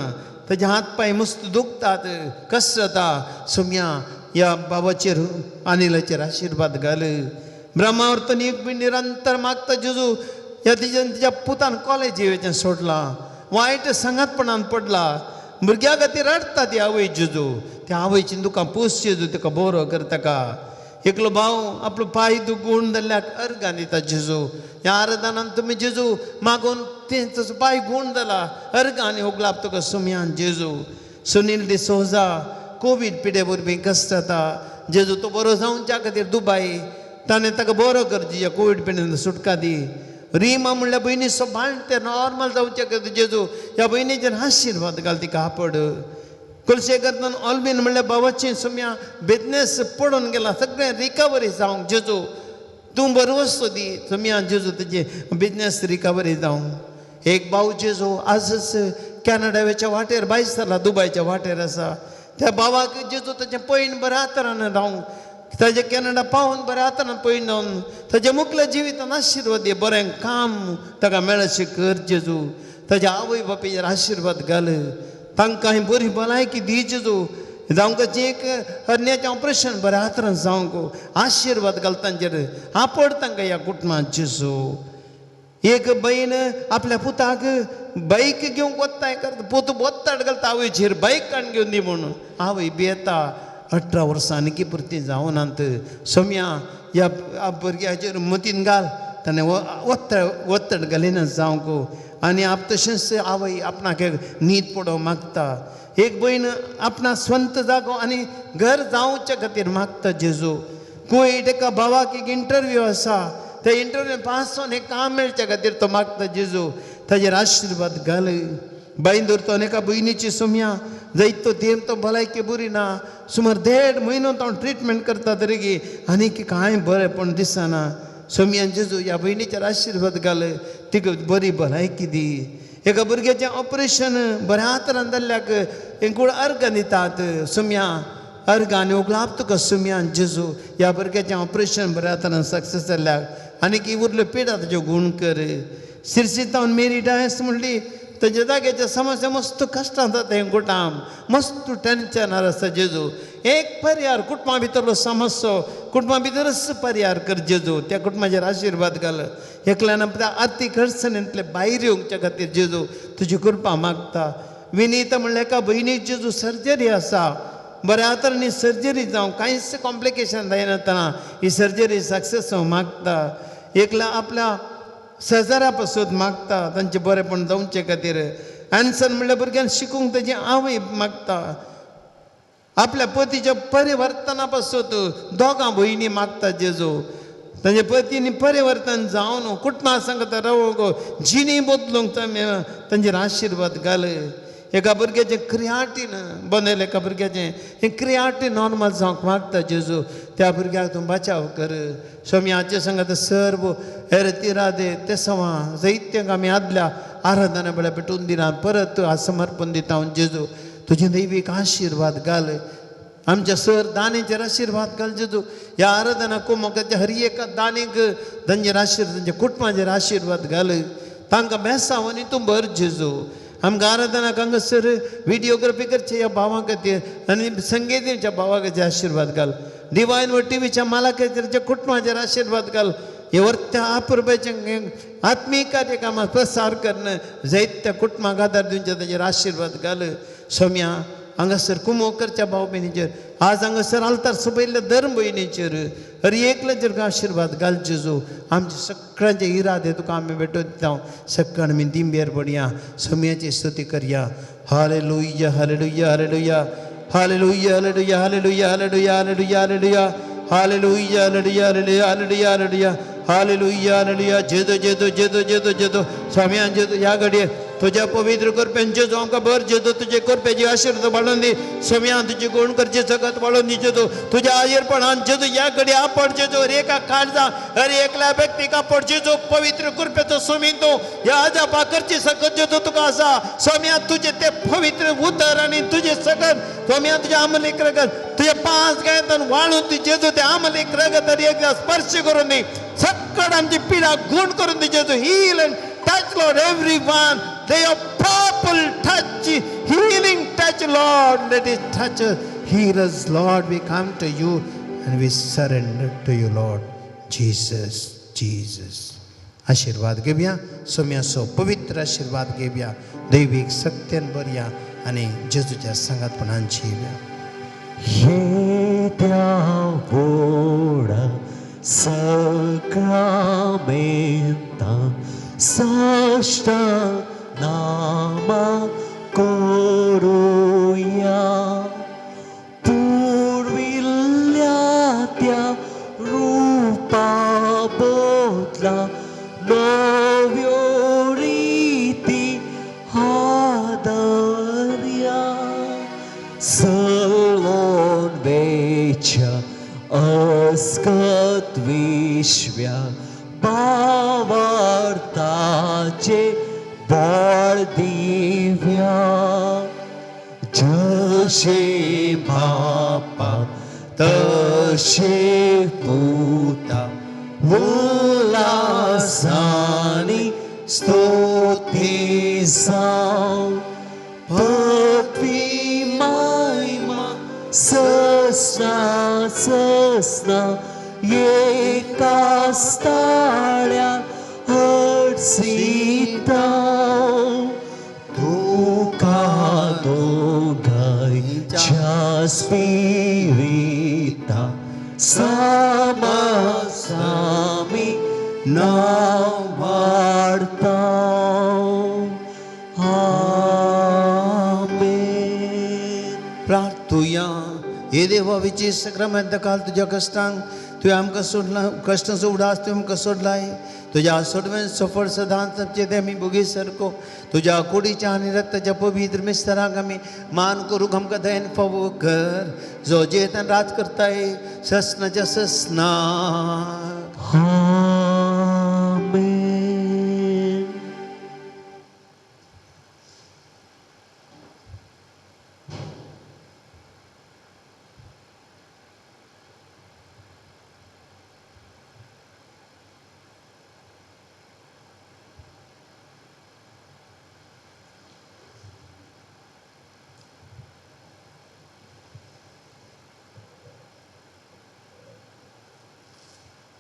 ताजे हात पांय मस्त दुखतात, कसरता सोम्या. ह्या बाबाचेर अनिलाचेर आशिर्वाद घाल. ब्रह्मावर्तन एक बी निरंतर मागता जेजू. ह्या तिज्यान तिच्या पुतान कॉलेज येवचें सोडलां, वायट सांगातपणान पडला, भुरग्या खातीर रडटा ती आवय जेजू. त्या आवयची दुकां पूस जेजू, ताका बरो कर ताका. एकलो भाव आपलो पांय दुगूण जाल्ल्याक अर्गां दिता जेजू. ह्या आराधनान तुमी जेजू मागून तेंचो पांय गूण जाला, अर्गां आनी उगलाप तुका सुमयान जेजू. सुनील डिसोजा कोवीड पिडे वरवीं कश्ट जाता जेजू, तो बरो जावच्या खातीर दुबाय ताणें ताका बरो कर जेजू, कोवीड पिडेन सुटका दी. रिमा म्हणल्यार भयणीचो भाण तें नॉर्मल जावचे खातीर जेजू ह्या भयणीचेर आशिर्वाद घाल, तिका आपड. कुलशेखर ऑल्बीन म्हणल्यार बाबाची सुम्या बिजनेस पडून गेला, सगळें रिकवरी जावंक जेजू तूं बरो वस्तू दी सुम्या जेजू, तुजे बिजनेस रिकवरी जावंक. एक भाव जेजू आजच कॅनडाच्या वाटेर भायर सरला, दुबयच्या वाटेर आसा. त्या भावाक जेजू ताचें पयण बऱ्या तरान रावंक, ताजें कॅनडा पावून बऱ्या तरान पयण जावन ताच्या मुखल्या जिवितान आशिर्वाद दी, बरें काम ताका मेळशें कर जेजू. ताज्या आवय बापायचेर आशिर्वाद घाल, तांकां ही बरी भलायकी दी जेजू. जावंक एक हरण्याचें ऑपरेशन बऱ्या तरान जावंक आशिर्वाद घाल तांचेर, आपड तांकां ह्या कुटुंबांत जेजू. एक बयण आपल्या पुताक बायक घेवंक वताय करता, पूत बोत्ताड घालता आवयचेर बायक काडून घेवन दी म्हणून. आवय भियेता, 18 वर्सां आनीक पुरती जावनात सोम्या ह्या भुरग्याचेर मतीन घाल, ताणें वत्तड घालिना जावंक. आनी आप तशेंच आवय आपणाक न्हीद पडोवंक मागता. एक भयण आपणा स्वंत जागो आनी घर जावच्या खातीर मागता जेजू. कुवेट एका भावाक एक इंटरव्यू आसा, त्या इंटरव्यू पास जावन एक काम मेळच्या खातीर तो मागता जेजू, ताजेर आशिर्वाद घाल. बांयदूर तो एका भयणीची सुम्या जायतो तेम तो भलायकी बरी ना, सुमार 1.5 म्हयनो तो ट्रिटमेंट करता तरी आनीक कांय बरेंपण दिसना. सोमयान जेजू ह्या भयणीचेर आशिर्वाद घाल, तिका बरी भलायकी दी. एका भुरग्याचें ऑपरेशन बऱ्या तरान जाल्ल्याक हेंकूळ अर्गां दितात सुम्या अर्गां आनी उगलाप तुका सुम्यान जेजू ह्या भुरग्याचें ऑपरेशन बऱ्या तरान सक्सेस जाल्ल्याक आनी की उरल्यो पिडा ताज्यो गूण कर. सिरसीतावन मेरी डायस म्हणली ताज्या जाग्याच्या समस्या मस्त कश्टां जाता हें गुटाम मस्त टेन्शनार आसा जेजू. एक पर्यार कुटुंबा भितरलो समस्यो कुटुंबा भितरच पर्यार कर जेजू. त्या कुटुंबाचेर आशिर्वाद घाल. एकल्यान आपल्या आर्थीक अडचणींतले भायर येवच्या खातीर जेजू तुजी कृपा मागता. विनीता म्हणल्यार एका भयणीक जेजू सर्जरी आसा बऱ्या तरांनी सर्जरी जावं कांयच कॉम्प्लिकेशन जायनासतना ही सर्जरी सक्सेस जावं मागता. एकल्या आपल्या शेजारा पासून मागता तांचें बरेंपण जावचे खातीर. एन्सन म्हणल्यार भुरग्यान शिकूंक ताजी आवय मागता. आपल्या पतीच्या परिवर्तना पासून दोगां भयणी मागता जेजू. तांच्या पतीनी परिवर्तन जावन कुटुंबा सांगता रावूंक जिणी बदलूंक तांचेर आशिर्वाद घाल. एका भुरग्याचें क्रियाटीन बनयलें एका भुरग्याचें हें क्रियाटीन नॉर्मल जावंक मागता जेजू. त्या भुरग्याक तूं बचाव कर. स्वामी सांगता सर्व हेर तिरादे ते सवा जैत्यांक आमी आदल्या आराधना वेळार पेटून दिना परत समर्पण दिता हांव जेजू. तुजे दैवीक आशिर्वाद घाल. आमच्या सर दानीचेर आशिर्वाद घाल जेजू. ह्या आराधना कुमोकाच्या हर एका दानीक तांचेर आशिर्वाद तांच्या कुटुंबाचेर आशिर्वाद घाल. तांकां बेसांव आनी तूं भर जेजू. आमकां आराधनाक हांगासर विडियोग्राफी करचे ह्या भावां खातीर आनी संगीताच्या भावा खातीर आशिर्वाद घाल. डिवायन व टिवीच्या मालाखातीर कुटुंबाचेर आशिर्वाद घाल. हे वर्त्या आपुरबायचें आत्मीक कार्यकामां प्रसार करून जैत त्या कुटुंबाक आदार दिवचे ताचेर आशिर्वाद घाल. सोम्या हांगासर कुमो करच्या भाव भयणीचेर आज हांगासर आल्तार सोबयल्ल्या धर्म भयणीचेर हर एकल्याचेर आशिर्वाद घाल जेजू. आमचे सगळ्यांचे इरादे तुका आमी भेटोवन दिता. सगळ्यां आमी दिंबेर पडया सोम्याची स्तुती करया. Hallelujah hallelujah hallelujah hallelujah hallelujah hallelujah hallelujah hallelujah hallelujah hallelujah hallelujah hallelujah hallelujah hallelujah hallelujah hallelujah. जेजू जेजू जेजू जेजू जेजू स्वाम्यान जेजू ह्या घडये तुज्या पवित्र कृपेन जेजू आमकां भर जेजू. तुजे कृपेची आशिर्वाद वाडोवन दी स्वाम्यान. तुजी गुण करची जगत वाडोवन दी जेजू. तुज्या आयरपणान जेजू ह्या घडये आपण जेजू हर एका काळजा हर एकल्या व्यक्तीक आपण जेजू पवित्र कृपेचो सुमीन तूं ह्या अजापा करची सकत जेजू तुका आसा. स्वाम्या तुजें तें पवित्र उतर आनी तुजें सकत स्वाम्या तुजें आमलीक रगत तुजे 5 गायतान वाळून ती जेजू ते आमलीक रगत हर एकदा स्पर्श करून दी. सगळं आमची पिडा गुण करून दी जेजू. Heal and touch Lord everyone. They your purple touch, healing touch Lord, let it touch us. Heal us Lord. We come to you and we surrender to you Lord Jesus. Jesus आशीर्वाद घेवया सोम्याचो पवित्र आशीर्वाद घेवया दैवीक सत्यान बरया आनी जेजूच्या सांगातपणान जिवया. येत्या व्हडा सक्रामेंता साष्टा नामा करुया. पुर्विल्ल्या त्या रुपा बदला नव्यो रिती हादरया. सलोन वेच्या अस्कत विश्व्या भावार्थाचे बळ दिव्या. जशे बापा तशे पुता उल्हासानी स्तुती जावं. पदवी महिमा ससना ससना एका स्थाळ्या हर्षिता. तुका दोगांयच्या स्पिरिता सामासामी नांव वाडता. आमेन. प्रार्थुया. हे देवा विचे सक्रमेंत काल तुज्या कश्टांक तुवें आमकां सोडला कश्टांचो उडास तुवें आमकां सोडलाय. तुज्या सोडवेन सफळ सदांच आमचे ते आमी भोगी सारको तुज्या कुडीच्या आनी रक्ताच्या पवित्र मिस्तरांक आमी मान करूंक आमकां दयेन फावो कर. जो जेतान राज करताय ससनाच्या ससना. आमेन.